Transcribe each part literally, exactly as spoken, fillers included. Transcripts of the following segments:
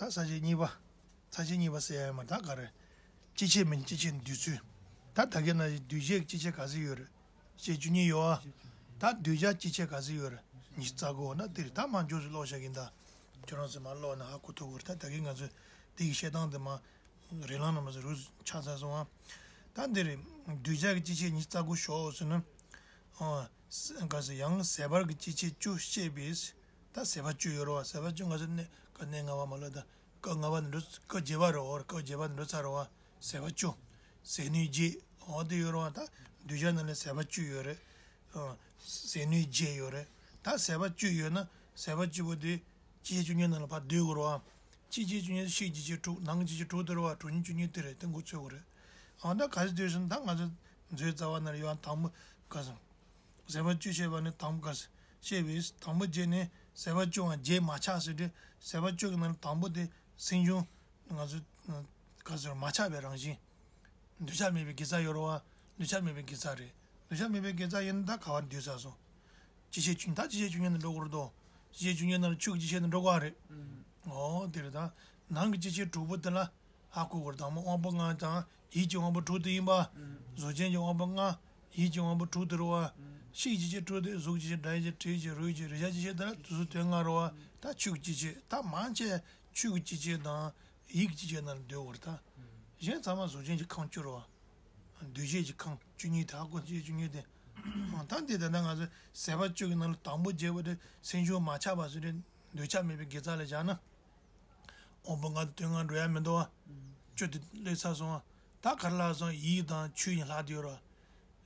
ད་ས་བཅད་གཉིས་པ། ས་བཅད་གཉིས་པ་ཟེར་ཡ་ཡོད་མ་རེད། ད་ག་རེ། སྤྱི་བྱེ་མིན་སྤྱི་བྱེ་འདུས་ཚུལ། ད་ད་གིན་ན་འདུས་བྱས་ཀྱི་སྤྱི་བྱེ་ག་ཚོད་ཡོད་རེད། བྱེད་བཅུ་གཉིས་ཡོད་ཨ། ད་འདུས་བྱས་ཀྱི་སྤྱི་བྱེ་ག་ཚོད་ཡོད་རེད། ཉི་ཤུ་རྩ་དགུ། འོ་ན་དེ་རེད། ད་མ་འཇོག་ཚུལ་ཀློག་བཞག་གིན། ད་ཁྱོད་རང་ཚོས་མ་ཀློག་ན་ཧ་གོ་ཐུབ་ཀྱི་རེད། ད་ད་གིན་ང་ཚོས་དེ་གི་བཤད་སྟངས་དེ་མ་རེ་ལང་ན་མ་ཟེར་རུ་ཆགས་ཚར་སོང་ཨ། ད་འདི་རེད། འདུས་བྱས་ཀྱི་སྤྱི་བྱེ་ཉི་ཤུ་རྩ་དགུ་ཞོག་ཟེར་ན། ཨ། ག་ཟེར། ཡང་ཟད་པར་གྱི་སྤྱི་བྱེ་བཅུ་བཤད་པས། ད་ཟད་པ་བཅུ་ཡོད་རེད་བ། ཟད་པ་བཅུ་ང་ཚོ་གནས་ག་གནས་ལྔ་པ་མ་ལ། ད་སྐབས་ལྔ་པ་ནས་འགྲོ། སྐབས་བརྒྱད་པ་རེད་བ། སྐབས་བརྒྱད་པ་ནས་འགྲོ་ཚར་རེད་བ། ཟད་པ་བཅུ། ཟད་ནུས་བརྒྱད། འོ་དེ་ཡོད་རེད་བ། ད་འདུས་བྱས་ནང་ལ་ཟད་པ་བཅུ་ཡོད་རེད། ཨ། ཟད་ནུས་བརྒྱད་ཡོད་རེད། ད་ཟད་པ་བཅུ་ཡོད་ན་ཟད་པ་བཅུ་པོ་དེ་སྤྱི་བྱེ་བཅུ་གཉིས་ནང་ལ་ཕར་བསྡུ་དགོས་རེད་བ། སྤྱི་བྱེ་བཅུ་གཉིས། ཕྱིའི་སྤྱི་བྱེ་དྲུག། ནང་གི་སྤྱི་བྱེ་དྲུག་དེ་རེད་བ། དྲུག་གཉིས་བཅུ་གཉིས་དེ་རེད། དེ་འགོ་ཚུགས་དགོས་རེད། འོ་ད་ག་རེ་འདུས་ཟེར་ན། ད་ང་ཚོ་མཛོད་རྩ་བ་ནང་ལ་ཡོད་དང་པོ་ག་ཟེར། ཟད་པ་བཅུ་བཤད་པ་ནི་དང་པོ་ག་ཟེར། བཤད་པས། དང་པོ་བརྒྱད་ནི་ཟད་པ་བཅུའང་བརྒྱད་མ་ཆགས་ཟེར་དུས། ཟད་པ་བཅུ་གི་ནང་ལ་དང་པོ་དེ་སེམས་བྱུང་ང་ཚོ་ག་ཟེར། མ་ཆགས་པའི་རང་བཞིན། འདུས་བྱས་མེད་པའི་དགེ་རྩ་ཡོད་རེད་བ། འདུས་བྱས་མེད་པའི་དགེ་རྩ་རེད། འདུས་བྱས་མེད་པའི་དགེ་རྩ་ཡིན་ན་ད་ག་བར་འདུས་ཚར་སོང་། སྤྱི་བྱེ་བཅུ་གཉིས། ད་སྤྱི་བྱེ་བཅུ་གཉིས་ནང་འགྲོ་དགོས་རེད་དོ། སྤྱི་བྱེ་བཅུ་གཉིས་ནང་ཕྱོགས་ཀྱི་སྤྱི་བྱེ་ནང་འགྲོ་དགོས་རེད། ཨོ་དེ་རེད། ད་ནང་གི་སྤྱི་བྱེ་དྲུག་པོ་དེ་ལ་ཧ་གོ་དགོས་རེད། དང་པོ་དབང་པོ་ལྔ་དང་ཡིད་ཀྱི་དབང་པོ་དྲུག་དེ་ཡིན་པ། གཟུགས་ཅན་གྱི་དབང་པོ་ལྔ། ཡིད་ཀྱི་དབང་པོ་དྲུག་དེ་རེད་བ། ཕྱིའི་སྤྱི་བྱེ་དྲུག་དེ་གཟུགས་ཀྱི་སྤྱི་བྱེ། སྒྲ་ཡི་སྤྱི་བྱེ། དྲི་ཡི་སྤྱི་བྱེ། རོ་ཡི་སྤྱི་བྱེ། རེག་བྱའི་སྤྱི་བྱེ། དེ་ལ་དུས་སུ་དོན་ལྔ་རེད་བ། ད་ཕྱོགས་ཀྱི་སྤྱི་བྱེ། ད་མང་ཆེ་ཕྱོགས་ཀྱི་སྤྱི་བྱེ་དང་ཡིད་ཀྱི་སྤྱི་བྱེ་ནང་ལ་འདུས་དགོས་རེད་ད། གཞན་ཚང་མ་གཟུགས་ཅན་གྱི་ཁམས་བཅུ་རེད་བ། འདུས་བྱས་ཀྱི་ཁམས་བཅུ་གཉིས་དེ། ཧ་གོ། སྤྱི་བྱེ་བཅུ་གཉིས་དེ། ད་འདི་ད་ལྟ་ང་ཚོ་ཟད་པ་བཅུ་གི་ནང་ལ་དང་པོ་བརྒྱད་པོ་དེ་སེམས་བྱུང་མ་ཆགས་པ་ཟེར་དུས། འདུས་བྱས་མེད་པའི་དགེ་རྩ་ལ་བཞག་ན། དབང་པོ་ལྔ་དང་དོན་ལྔ་འགྲོ་ཡ་མི་འདུག་བ། བཅུ་དེ་སླེབས་ཚར་སོང་བ། ད་ག་རེ་ལྷག་སོང་། ཡིད་དང་ཆོས་གཉིས་ལྷག་བསྡད་ཡོད་རེད།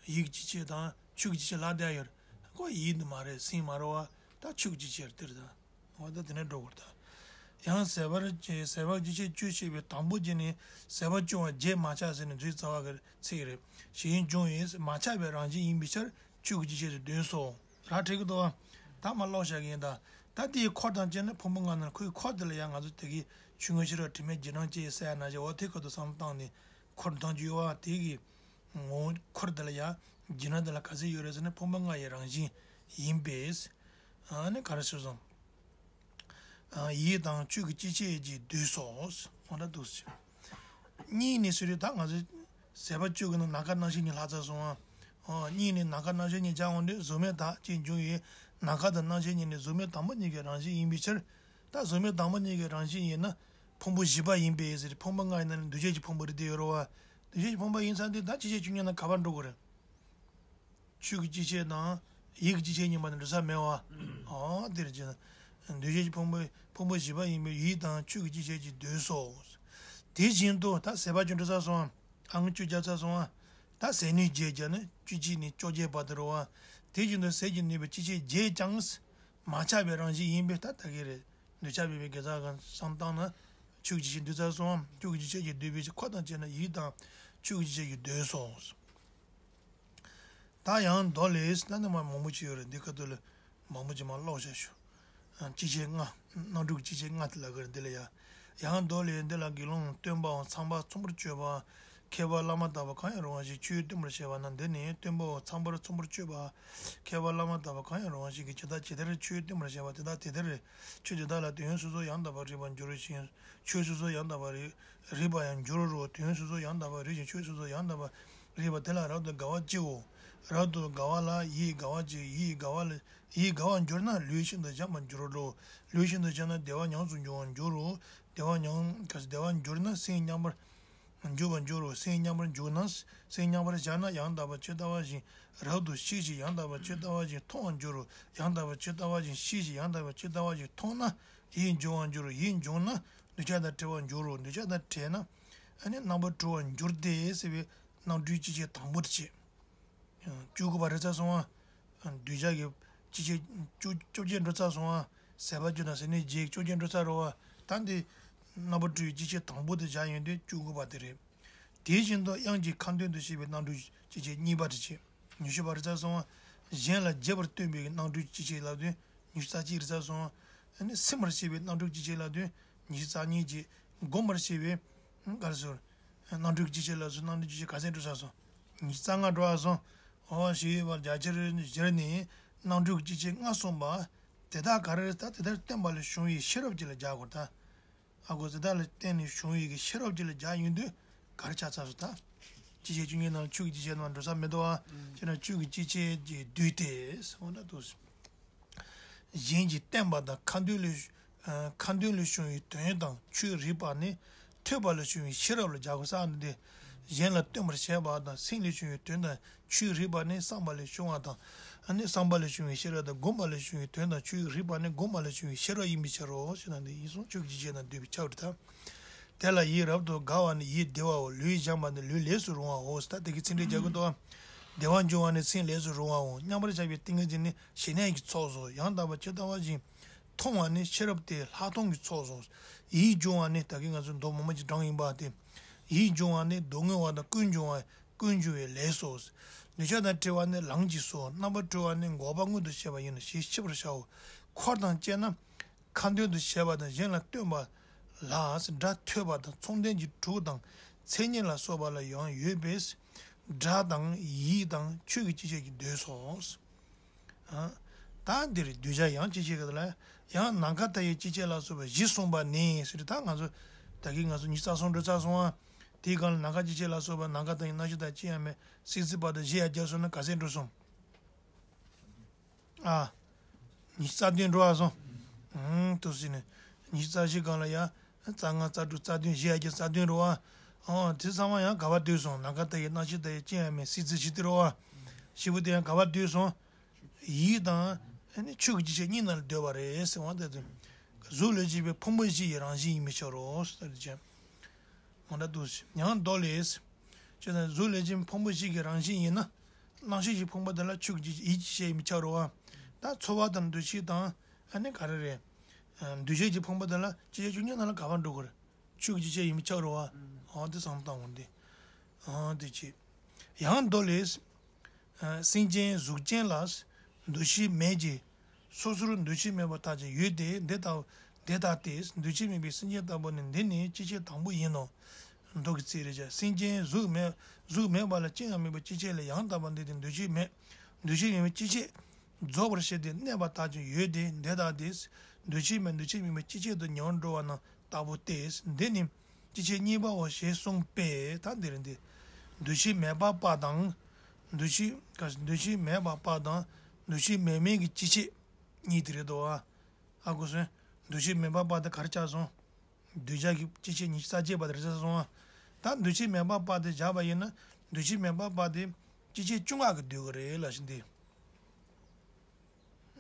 ཡིད་ཀྱི་སྤྱི་བྱེ་དང་ཕྱོགས་ཀྱི་སྤྱི་བྱེ་ལྷག་བསྡད་ཡོད་རེད། ཁོ་ཡིད་མ་རེད། སེམས་མ་རེད་བ། ད་ཕྱོགས་ཀྱི་སྤྱི་བྱེ་རེད། དེ་རེད་ད། འོ་ད་དེ་ནས་འགྲོ་དགོས་རེད་ད། ཡང་ཟད་པར་བྱེད། ཟད་པར་སྤྱི་བྱེ་བཅུ་བཤད་པས། དང་པོ་བརྒྱད་ནི་ཟད་པ་བཅུའང་བརྒྱད་མ་ཆགས་ཟེར་ནས་མཛོད་རྩ་བ་གི་ཚིག་རེད། གཞན་འབྱུང་བས་མ་ཆགས་པའི་རང་བཞིན་ཡིན་པའི་ཕྱིར་ཕྱོགས་ཀྱི་སྤྱི་བྱེ་ཟེར་འདོད་སོ། ར་འགྲིག་གི་འདུག་བ། ད་མར་ཀློག་བཞག་གི་ཡིན་ད། ད་དེའི་འཁོར་དང་བཅས་ན་ཕུང་པོ་ལྔ་ནང་ཁོའི་འཁོར་དེ་ལ་ཡང་ང་ཚོ་དེ་གི་ཆོས་མངོན་ཤེས་རབ་དྲི་མེད་རྗེས་འབྲང་ཅེས་ཟེར་ཡ་ནང་བཞིན། འོ་དེ་ཁ་ཐུག་བསམ་བློ་བཏང་ནས་འཁོར་དང་བཅས་པ་དེ་གི་ངོ་བོ། འཁོར་དེ་ལ་ཡང་རྗེས་འབྲང་དེ་ལ་ག་ཚོད་ཡོད་རེད་ཟེར་ན། ཕུང་པོ་ལྔ་ཡི་རང་བཞིན་ཡིན་པས། ཨ་ནི་ག་རེ་ཟེར་སོང་། ཡིད་དང་ཆོས་ཀྱི་སྤྱི་བྱེ་ཅེས་འདོད་སོ། འོ་ད་འདུག་སེ། གཉིས་ནི་ཟེར་དུས་ད་ང་ཚོ་ཟད་པ་བཅུ་གི་ནང་ནམ་མཁའ་རྣམ་ཤེས་གཉིས་ལྷག་ཚར་སོང་ཨ། ཨོ། གཉིས་ནི་ནམ་མཁའ་རྣམ་ཤེས་གཉིས་སྦྱར་འོང་དུས། གཟུགས་མེད་དག་ཅེས་འབྱུང་བས། ནམ་མཁའ་དང་རྣམ་ཤེས་གཉིས་ནི་གཟུགས་མེད་དང་པོ་གཉིས་ཀྱི་རང་བཞིན་ཡིན་པའི་ཕྱིར། ད་གཟུགས་མེད་དང་པོ་གཉིས་ཀྱི་རང་བཞིན་ཡིན་ན་ཕུང་པོ་བཞི་པ་ཡིན་པས་ཟེར། ཕུང་པོ་ལྔ་ཡི་ནང་ནས་འདུས་བྱས་ཀྱི་ཕུང་པོ་རེད་དེ་ཡོད་རེད་བ། འདུས་བྱས་ཀྱི་ཕུང་པོ་ཡིན་ཙང་དེ་ད་སྤྱི་བྱེ་བཅུ་གཉིས་ནང་ག་པར་འགྲོ་དགོས་རེད། ཆོས་ཀྱི་སྤྱི་བྱེ་དང་ཡིད་ཀྱི་སྤྱི་བྱེ་གཉིས་མ་གཏོགས་འགྲོ་ས་མེད་བ། ཨོ་དེ་རེད་ཅེ་ན། འདུས་བྱས་ཀྱི་ཕུང་པོ། ཕུང་པོ་བཞི་པ་ཡིན་པས་ཡིད་དང་ཆོས་ཀྱི་སྤྱི་བྱེ་ཅེས་འདོད་སོ། དེ་བཞིན་དུ་ད་ཟད་པ་བཅུ་འགྲོ་ཚར་སོང་ཨ། ཨང་བཅུ་བརྒྱབ་ཚར་སོང་ཨ། ད་ཟད་ནུས་བརྒྱད་བརྒྱབ་ན་བཅུ་གཅིག་ནས་བཅོ་བརྒྱད་བར་དུ་རེད་བ། དེ་བཞིན་དུ་ཟད་ཀྱི་ནུས་པའི་སྤྱི་བྱེ་བརྒྱད་ཀྱང་མ་ཆགས་པའི་རང་བཞིན་ཡིན་པས། ད་ད་གི་རེད། འདུས་བྱས་མེད་པའི་དགེ་རྩ་གང་བསམ་བཏང་ན་ཕྱོགས་ཀྱི་སྤྱི་བྱེ་འདོད་ཚར་སོང་ཨ། ཕྱོགས་ཀྱི་སྤྱི་བྱེ་ཅེས་འདོད་པའི་ཕྱིར། འཁོར་དང་བཅས་ན་ཡིད་དང་ཆོས་ཀྱི་སྤྱི་བྱེ་ཅེས་འདོད་སོ། ད་ཡང་མདོ་ལས། ད་ནི་མ་མང་པོ་ཅིག་ཡོད་རེད། འདི་ཁ་ཐུག་ལ་མང་པོ་ཅིག་མ་ཀློག་བཞག་ཞུ། ཨ། སྤྱི་བྱེ་ལྔ། རྣམ་དྲུག་སྤྱི་བྱེ་ལྔ་དེ་ལ་གར་འདི་ལ་ཡ། ཡང་མདོ་ལས། འདི་ལ་དགེ་སློང་སྟོན་པའམ་ཚངས་པ་ཚངས་པར་སྤྱོད་པ། མཁས་པ་བླ་མ་དག་པ་གང་ཡང་རུང་བ་ཞིག་ཆོས་སྟོན་པར་བྱེད་པ་ན། འདི་ནི་སྟོན་པའམ་ཚངས་པ་ཚངས་པར་སྤྱོད་པ། མཁས་པ་བླ་མ་དག་པ་གང་ཡང་རུང་བ་ཞིག་གིས་ཇི་ལྟར་ཇི་ལྟར་ཆོས་སྟོན་པར་བྱེད་པ། དེ་དག་དེ་ལྟར་ཆོས་དེ་དག་ལ་དོན་སོ་སོ་ཡང་དག་པར་རིག་པར་འགྱུར་ཞིང་། ཆོས་སོ་སོ་ཡང་དག་པར་རིག་རིག་པར་ཡང་འགྱུར་རོ། དོན་སོ་སོ་ཡང་དག་པར་རིག་ཅིང་ཆོས་སོ་སོ་ཡང་དག་པར་རིག་པ་དེ་ལ་རབ་ཏུ་དགའ་བ་སྐྱེའོ། རབ་ཏུ་དགའ་བ་ལ་ཡིད་དགའ་བ་སྐྱེ། ཡིད་དགའ་བ་ལ་ཡིད་དགའ་བར་གྱུར་ན་ལུས་ཤིན་ཏུ་འཇམ་པར་འགྱུར་རོ། ལུས་ཤིན་ཏུ་འཇམ་ན་བདེ་བ་ཉམས་སུ་འགྱུར་བར་འགྱུར་རོ། བདེ་བ་ཉམས། བདེ་བར་གྱུར་ན་སེམས་མཉམ་པར་འགྱུར་བར་འགྱུར་རོ། སེམས་མཉམ་པར་འགྱུར་ན། སེམས་མཉམ་པར་བཞག་ན་ཡང་དག་པར་ཇི་ལྟ་བ་བཞིན་རབ་ཏུ་ཤེས་ཤིང་ཡང་དག་པར་ཇི་ལྟ་བ་བཞིན་མཐོང་བར་འགྱུར་རོ། ཡང་དག་པར་ཇི་ལྟ་བ་བཞིན་ཤེས་ཤིང་ཡང་དག་པར་ཇི་ལྟ་བ་བཞིན་མཐོང་ན་ཡིད་འབྱུང་བར་འགྱུར་རོ། ཡིད་འབྱུང་ན་འདུས་བྱས་དང་བྲལ་བར་འགྱུར་རོ། འདུས་བྱས་དང་བྲལ་ན་ཨ་ནི་རྣམ་པར་གྲོལ་བར་འགྱུར་ཏེ་ཟེར་བའི་རྣམ་གྲོལ་སྤྱི་བྱེ་དང་པོ་དེ་བྱེད། བཅུ་དགུ་པ་རེད་ཚར་སོང་ཨ། འདུས་བྱས་ཀྱི་སྤྱི་བྱེ་བཅུ་བཅོ་བརྒྱད་འགྲོ་ཚར་སོང་ཨ། ཟད་པ་བཅུ་དང་ཟད་ནུས་བརྒྱད། བཅོ་བརྒྱད་འགྲོ་ཚར་རོ་ཨ། ད་འདི་རྣམ་པར་གྲོལ་བའི་སྤྱི་བྱེ་དང་པོ་དེ་བྱ་ཡོང་དུས་བཅུ་དགུ་པ་དེ་རེད། དེ་བཞིན་དུ་དབྱངས་ཀྱི་ཁ་འདོན་དུ་བྱེད་པའི་རྣམ་གྲོལ་སྤྱི་བྱེ་གཉིས་པ་དེ་བྱེད། ཉི་ཤུ་པ་རེད་ཚར་སོང་ཨ། གཞན་ལ་རྒྱས་པར་སྟོན་པའི་རྣམ་གྲོལ་སྤྱི་བྱེ་ལབ་དུས་ཉི་ཤུ་རྩ་གཅིག་རེད་ཚར་སོང་ཨ། ཨ་ནི་སིམ་པར་བྱེད་པའི་རྣམ་གྲོལ་སྤྱི་བྱེ་ལབ་དུས་ཉི་ཤུ་རྩ་གཉིས་བྱེད། སྒོམ་པར་བྱེད་པའི་ག་རེ་ཟེར། རྣམ་གྲོལ་སྤྱི་བྱེ་ལ་སོགས་རྣམ་གྲོལ་སྤྱི་བྱེ་ག་ཚད་འགྲོ་ས་སོང་། ཉི་ཤུ་རྩ་ལྔ་འགྲོ་ས་སོང་། འོ་ཞེས་པ་རྒྱ་ཆེར་བཞིར་ནི་རྣམ་གྲོལ་སྤྱི་བྱེ་ལྔ་གསུངས་པ། དེ་དག་ག་རེ་ད་དེ་ལྟར་བསྟན་པ་ལས་བྱུང་བའི་ཤེས་རབ་ཅིག་ལ་སྦྱར་དགོས་ད། ཨ་ཁུ་ཟེར་དག་ལ་བརྟེན་ནས་བྱུང་བའི་གི་ཤེས་རབ་ཅིག་ལ་སྦྱར་ཡོང་དུས་ག་རེ་ཆགས་ཚར་སོང་ད། སྤྱི་བྱེ་བཅུ་གཉིས་ནང་ཆོས་ཀྱི་སྤྱི་བྱེ་ནང་འགྲོ་ས་མེད་དོ་ཨ། ཅེ་ན་ཆོས་ཀྱི་སྤྱི་བྱེ་ཅེས་བསྡུས་ཏེ་འོ་ན་འདུག་གཞན་གྱིས་བསྟན་པ་དང་ཁ་འདོན་ལས། ཁ་འདོན་ལས་བྱུང་བའི་དོན་དང་ཆོས་རིག་པ་ནི་ཐོས་པ་ལས་བྱུང་བའི་ཤེས་རབ་ལ་སྦྱར་དགོས་ས་འདི། གཞན་ལ་སྟོན་པར་བྱེད་པ་དང་སེམས་ལས་བྱུང་བའི་དོན་དང་ཆོས་རིག་པ་ནི་བསམ་པ་ལས་བྱུང་བ་དང་། ཨ་ནི་བསམ་པ་ལས་བྱུང་བའི་ཤེས་རབ་དང་སྒོམ་པ་ལས་བྱུང་བའི་དོན་དང་ཆོས་རིག་པ་ནི་སྒོམ་པ་ལས་བྱུང་བའི་ཤེས་རབ་ཡིན་པའི་ཕྱིར་རོ་ཞེ་ན་འདི་ཡིན་གསུངས་ཆོས་ཀྱི་སྤྱི་བྱེ་ནང་འདུས་པའི་ཆ་བྲིས་དང་། དེ་ལ་ཡིད་རབ་ཏུ་དགའ་བ་ནི་ཡིད་བདེ་བའོ། ལུས་བྱམས་པ་ནི་ལུས་ལས་སུ་རུང་བའོ། ད་དེ་གི་ཚིག་འགྲེལ་རྒྱག་གི་འདུག་བདེ་བ་འབྱུང་བ་ནི་སེམས་ལས་སུ་རུང་བའོ། མཉམ་པར་བཞག་པའི་ཏིང་ངེ་འཛིན་ནི་ཞི་གནས་ཀྱི་ཚོགས་སོ། ཡང་དག་པར་ཇི་ལྟ་བ་བཞིན་མཐོང་བ་ནི་ཤེས་རབ་སྟེ་ལྷག་མཐོང་གི་ཚོགས་སོ། ཡིད་འབྱུང་བ་ནི་ད་གིན་ང་ཚོས་མདོ་མང་པོ་ཅིག་བགྲངས་ཡིན་པ་སྟེ། ཡིད་འབྱུང་བ་ནི་སྡུག་བསྔལ་བ་དང་ཀུན་འབྱུང་བ་ཀུན་འབྱུང་བའི་ལས་སོ། འདུས་བྱས་དང་བྲལ་བ་ནི་ལམ་གྱིས་སོ། རྣམ་པར་གྲོལ་བ་ནི་འགོག་པ་མངོན་དུ་བྱེད་པ་ཡིན་ནོ་ཞེས་ཤེས་པར་བྱའོ། འཁོར་དང་བཅས་ན། ཁ་འདོན་དུ་བྱས་པ་དང་གཞན་ལ་སྟོན་པ་ལ་སྒྲ་ཐོས་པ་དང་ཚོམས་ལྡན་གྱི་དྲུག་དང་མཚན་ཉིད་ལ་སོགས་པ་ལ་ཡང་ཡོད་པས་སྒྲ་དང་ཡིད་དང་ཆོས་ཀྱི་སྤྱི་བྱེ་གཉིས་འདོད་སོ། ད་འདིར་གདུལ་བྱ་ཡང་སྤྱི་བྱེ་གཉིས་ལ་ཡང་ནམ་མཁའ་ལྟ་བུའི་སྤྱི་བྱེ་ལ་སོགས་པ་བཞི་གསུངས་པ་ནི་ཟེར་ད་ང་ཚོ་ད་གིན་ང་ཚོ་ཉི་ཤུ་རྩ་གསུམ་འགྲོ་ཚར་སོང་ཨ། དེའི་སྒང་ལ་ནམ་མཁའ་སྤྱི་བྱེ་ལ་སོགས་པ་ནམ་མཁའ་ལྟ་བུའི་རྣམ་ཤེས་དང་ཅི་ཡང་མེད་སྲིད་རྩེ་བར་དུ་བཞི་ཡར་བརྒྱབ་སོང་ན་ག་ཚད་འགྲོ་སོང་། ཨ། ཉི་ཤུ་རྩ་བདུན་འགྲོ་བ་སོང་། ཨུམ་ཏུ་ཟིན་ནས། ཉི་ཤུ་རྩ་བཞི་སྒང་ལ་ཡ། རྩ་ལྔ་རྩ་དྲུག་རྩ་བདུན་བཞི་ཡ་གྱི་རྩ་བདུན་འགྲོ་བ། ཨོ་དེ་ཚང་མ་ཡང་ག་བ་བསྡུས་སོང་ནམ་མཁའ་ལྟ་བུའི་རྣམ་ཤེས་ལྟ་བུའི་ཅི་ཡང་མེད་སྲིད་རྩེ་བཞི་དེ་རོ་བ། བཞི་པོ་དེ་ཡང་ག་བ་བསྡུས་སོང་། ཡིད་དང་། ཨ་ནི་ཆོས་ཀྱི་སྤྱི་བྱེ་གཉིས་ནང་ལ་འདོད་པ་རེད་ཟེར་བ་དེ་དུ། གཟུགས་ལས་སྐྱེས་པའི་ཕུང་པོ་བཞི་ཡི་རང་བཞིན་ཡིན་པའི་ཕྱིར་རོ་ཟེར་ཏེ། མ་འདྲ་འདུག་ཡང་མདོ་ལས། ཅེས་དང་གཟུགས་ལས་ཀྱི་ཕུང་པོ་གཅིག་གི་རང་བཞིན་ཡིན་ན། རྣམ་ཤེས་ཀྱི་ཕུང་པོ་དེ་ལ་ཆོས་ཀྱི་ཡིད་ཀྱི་ཤེས་ཡིན་པའི་ཆ་རོ་བ། ད་ཚོར་བ་དང་འདུ་ཤེས་དང་ཨ་ནི་ག་རེ་རེད། འདུ་བྱེད་ཀྱི་ཕུང་པོ་དེ་ལ་སྤྱི་བྱེ་བཅུ་གཉིས་ནང་ལ་ག་པར་འགྲོ་དགོས་རེད། ཆོས་ཀྱི་ཤེས་ཡིན་པའི་ཆ་རོ་བ། ཨང་དེ་བསམ་བཏང་འོང་དེ། ཨང་དེ་ཅི། ཡང་མདོ་ལས། སེམས་ཅན་གཟུགས་ཅན་ལ། འདུ་ཤེས་མེད་ཀྱི། སོ་སོར་འདུ་ཤེས་མེད་པར་ཐལ་ཅིང་ཡོད་དེ་འདི་ལྟ་འདི་ལྟ་སྟེ་འདུ་ཤེས་མེད་པའི་སེམས་ཅན་ལྟ་བུ་ནི་འདི་ནི་སྤྱི་བྱེ་དང་པོ་ཡིན་ནོ། མདོ་གི་ཚིག་རེ་བྱ་སེམས་ཅན་གཟུགས་མེད་གཟུགས་མེད་པ་ལ་ཅི་ཡང་མེད་པའི་སྤྱི་བྱེ་ལས་ཡང་དག་པར་འདས་ཏེ་འདུ་ཤེས་མེད། འདུ་ཤེས་མེད་པའི་སྤྱི་བྱེ་རྫོགས་པར་བྱས་ཏེ་གནས་པར་ཐལ་ཅིང་ཡོད་དེ་འདི་ལྟ་སྟེ། འདུ་ཤེས་མེད་འདུ་ཤེས་མེད་པའི་སྤྱི་བྱེ་དུ་ཉེ་བར་འགྲོ་བ་རྣམས་ལྟ་བུ་སྟེ། འདི་ནི་སྤྱི་བྱེ་གཉིས་པའོ་ཞེས་གསུངས་པས་ད་འདིར་འདི། འདུ་ཤེས་མེད་པ་པ་དང་། འདུ་ཤེས་ག་འདུ་ཤེས་མེད་པ་པ་དང་འདུ་ཤེས་མེད་མིན་གྱི་སྤྱི་བྱེ་གཉིས་དེ་རེད་དོ། ཨ་ཁུ་སོན། འདུ་ཤེས་མེད་པ་པ་དེ་ག་རེ་ཆགས་སོང་། གདུལ་བྱ་གི་སྤྱི་བྱེ་ཉི་ཤུ་རྩ་བརྒྱད་པ་དེ་རེད་ཆགས་སོང་ཨ། ད་འདུ་ཤེས་མེད་པ་པ་དེ་བཞག་པ་ཡིན་ན་འདུ་ཤེས་མེད་པ་པ་དེ་སྤྱི་བྱེ་བཅོ་ལྔ་གི་འདུས་ཀྱི་རེད་ལབ་བཞིན་ཏེ།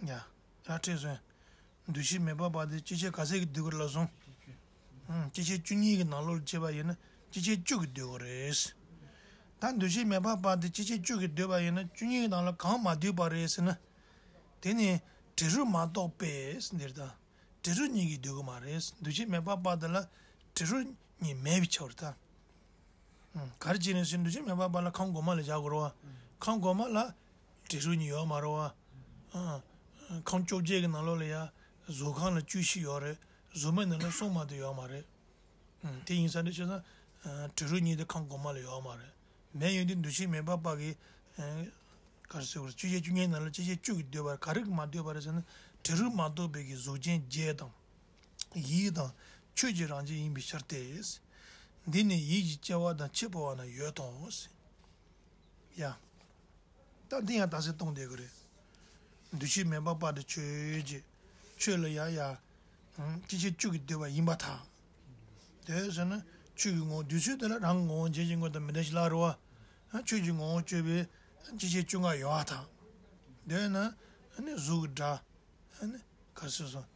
ཡ། ཡ་ཁྲེས་སོན། འདུ་ཤེས་མེད་པ་པ་དེ་སྤྱི་བྱེ་ག་ཚད་ཀྱི་འདུས་ཀྱི་རེད་ལབ་སོང་། ཨང་སྤྱི་བྱེ་བཅུ་གཉིས་ཀྱི་ནང་ལོགས་ལ་བྱས་པ་ཡིན་ན་སྤྱི་བྱེ་བཅུ་གི་འདུས་ཀྱི་རེད། ད་འདུ་ཤེས་མེད་པ་པ་དེ་སྤྱི་བྱེ་བཅུ་གི་འདུས་པ་ཡིན་ན་བཅུ་གཉིས་ཀྱི་ནང་ལ་གང་མ་འདུས་པ་རེད་ཟེར་ན། དེ་ནི་འབྲས་རུས་མ་གཏོགས་པས་འདིར་ད། འབྲས་རུས་གཉིས་ཀྱིས་འདུས་ཀྱི་མ་རེད། འདུ་ཤེས་མེད་པ་པ་དེ་ལ་འབྲས་རུས་གཉིས་མེད་པའི་ཆ་བུར་ད། ཨང་ག་རེ་བྱས་ནས་ཟེར་འདུ་ཤེས་མེད་པ་པ་ལ་ཁམས་གོང་མ་ལ་བཞག་དགོས་རེད་བ། ཁམས་གོང་མ་ལ་འབྲས་རུས་གཉིས་ཡོད་མ་རེད་བ། ཨང་། ཁམས་བཅོ་བརྒྱད་ཀྱི་ནང་ལོགས་ལ་ཡ་གཟུགས་ཁམས་ལ་བཅུ་བཞི་ཡོད་རེད། གཟུགས་མེད་ནང་ལ་གསུམ་མ་གཏོགས་ཡོད་མ་རེད། ཨང་དེ་ཡིན་ས་འདྲ་བྱས་ན། ཨང་འབྲས་རུས་གཉིས་དེ་ཁམས་གོང་མ་ལ་ཡོད་མ་རེད། མེད་ཡོད་དུས་འདུ་ཤེས་མེད་པ་པ་གི། ཨང་ག་རེ་ཟེར་དགོས་རེད་སྤྱི་བྱེ་བཅུ་གཉིས་ནང་ལ་སྤྱི་བྱེ་བཅུ་གིས་འདུས་པ་ག་རེ་གིས་མ་འདུས་པ་རེད་ཟེར་ན་འབྲས་རུས་མ་གཏོགས་པའི་གི་གཟུགས་ཅན་བརྒྱད་དང་། ཡིད་དང་ཆོས་ཀྱི་རང་བཞིན་ཡིན་པའི་ཕྱིར་ཏེ། འདི་ནི་ཡིད་ཀྱི་སྐྱེ་བ་དང་འཆི་འཕོ་བ་ན་ཡོད་དོ། ཡ། ད་འདི་ཡང་རྟགས་གསལ་གཏོང་བསྡད་ཀྱི་རེད། འདུ་ཤེས་མེད་པ་པ་དེ་ཆོས་ཅན། ཆོས་ལ་ཡ་ཡ། སྤྱི་བྱེ་བཅུ་གིས་འདུས་པ་ཡིན་པར་ཐལ། དེ་ཟེར་ན་ཆོས་ཀྱི་ངོ་བོ་འདུས་ཚུལ་དེ་ལ་རང་གི་ངོ་བོ་འབྱེད་བྱེད་ངོ་དང་མི་འདྲ་ཞིག་ལ་རེད་བ། ཆོས་ཀྱི་ངོ་བོ་དཔྱོད་པའི་སྤྱི་བྱེ་བཅོ་ལྔ་ཡོད་པར་ཐལ། དེས་ན་ནི་གཟུགས་ཀྱི་སྒྲ། ག་རེ་ཟེར་སོང་།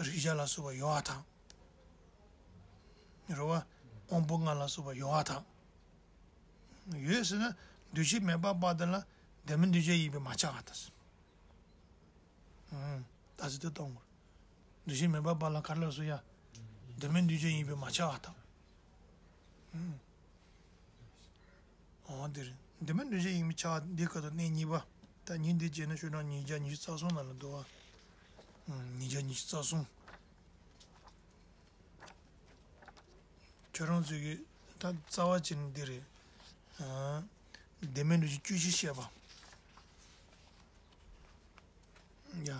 རེག་བྱ་ལ་སོགས་པ་ཡོད་པར་ཐལ། རེད་བ། དབང་པོ་ལྔ་ལ་སོགས་པ་ཡོད་པར་ཐལ། ཡོད་ཟེར་ན་འདུ་ཤེས་མེད་པ་པ་དེ་ལ་ལྡན་མིན་འདུས་བྱས་ཡིན་པས་མ་ཁྱབ་པར་ཐལ། ཨང་། ད་ཟེར་དེ་གཏོང་དགོས། འདུ་ཤེས་མེད་པ་པ་ལ་ག་རེ་ལབ་སོང་ཡ། ལྡན་མིན་འདུས་བྱས་ཡིན་པས་མ་ཁྱབ་པར་ཐལ། ཨང་། འོ་དེ་རེད། ལྡན་མིན་འདུས་བྱས་ཡིན་པས་ཁྱབ་པ་འདི་སྐབས་སུ་གནས་གཉིས་པ། ད་ཉིན་འདི་བྱས་ན་ཤོག་གྲངས་ཉིས་བརྒྱ་ཉི་ཤུ་རྩ་གསུམ་ནང་ལ་འདུག་བ། ཨང་། ཉིས་བརྒྱ་ཉི་ཤུ་རྩ་གསུམ། ཁྱོད་རང་ཚོས་ཀྱི་ད་རྩ་བ་ཅན་འདི་རེད། ཨ། ལྡན་མིན་འདུས་བྱས་བཅུ་བཞི་བཤད་པ། ཡ།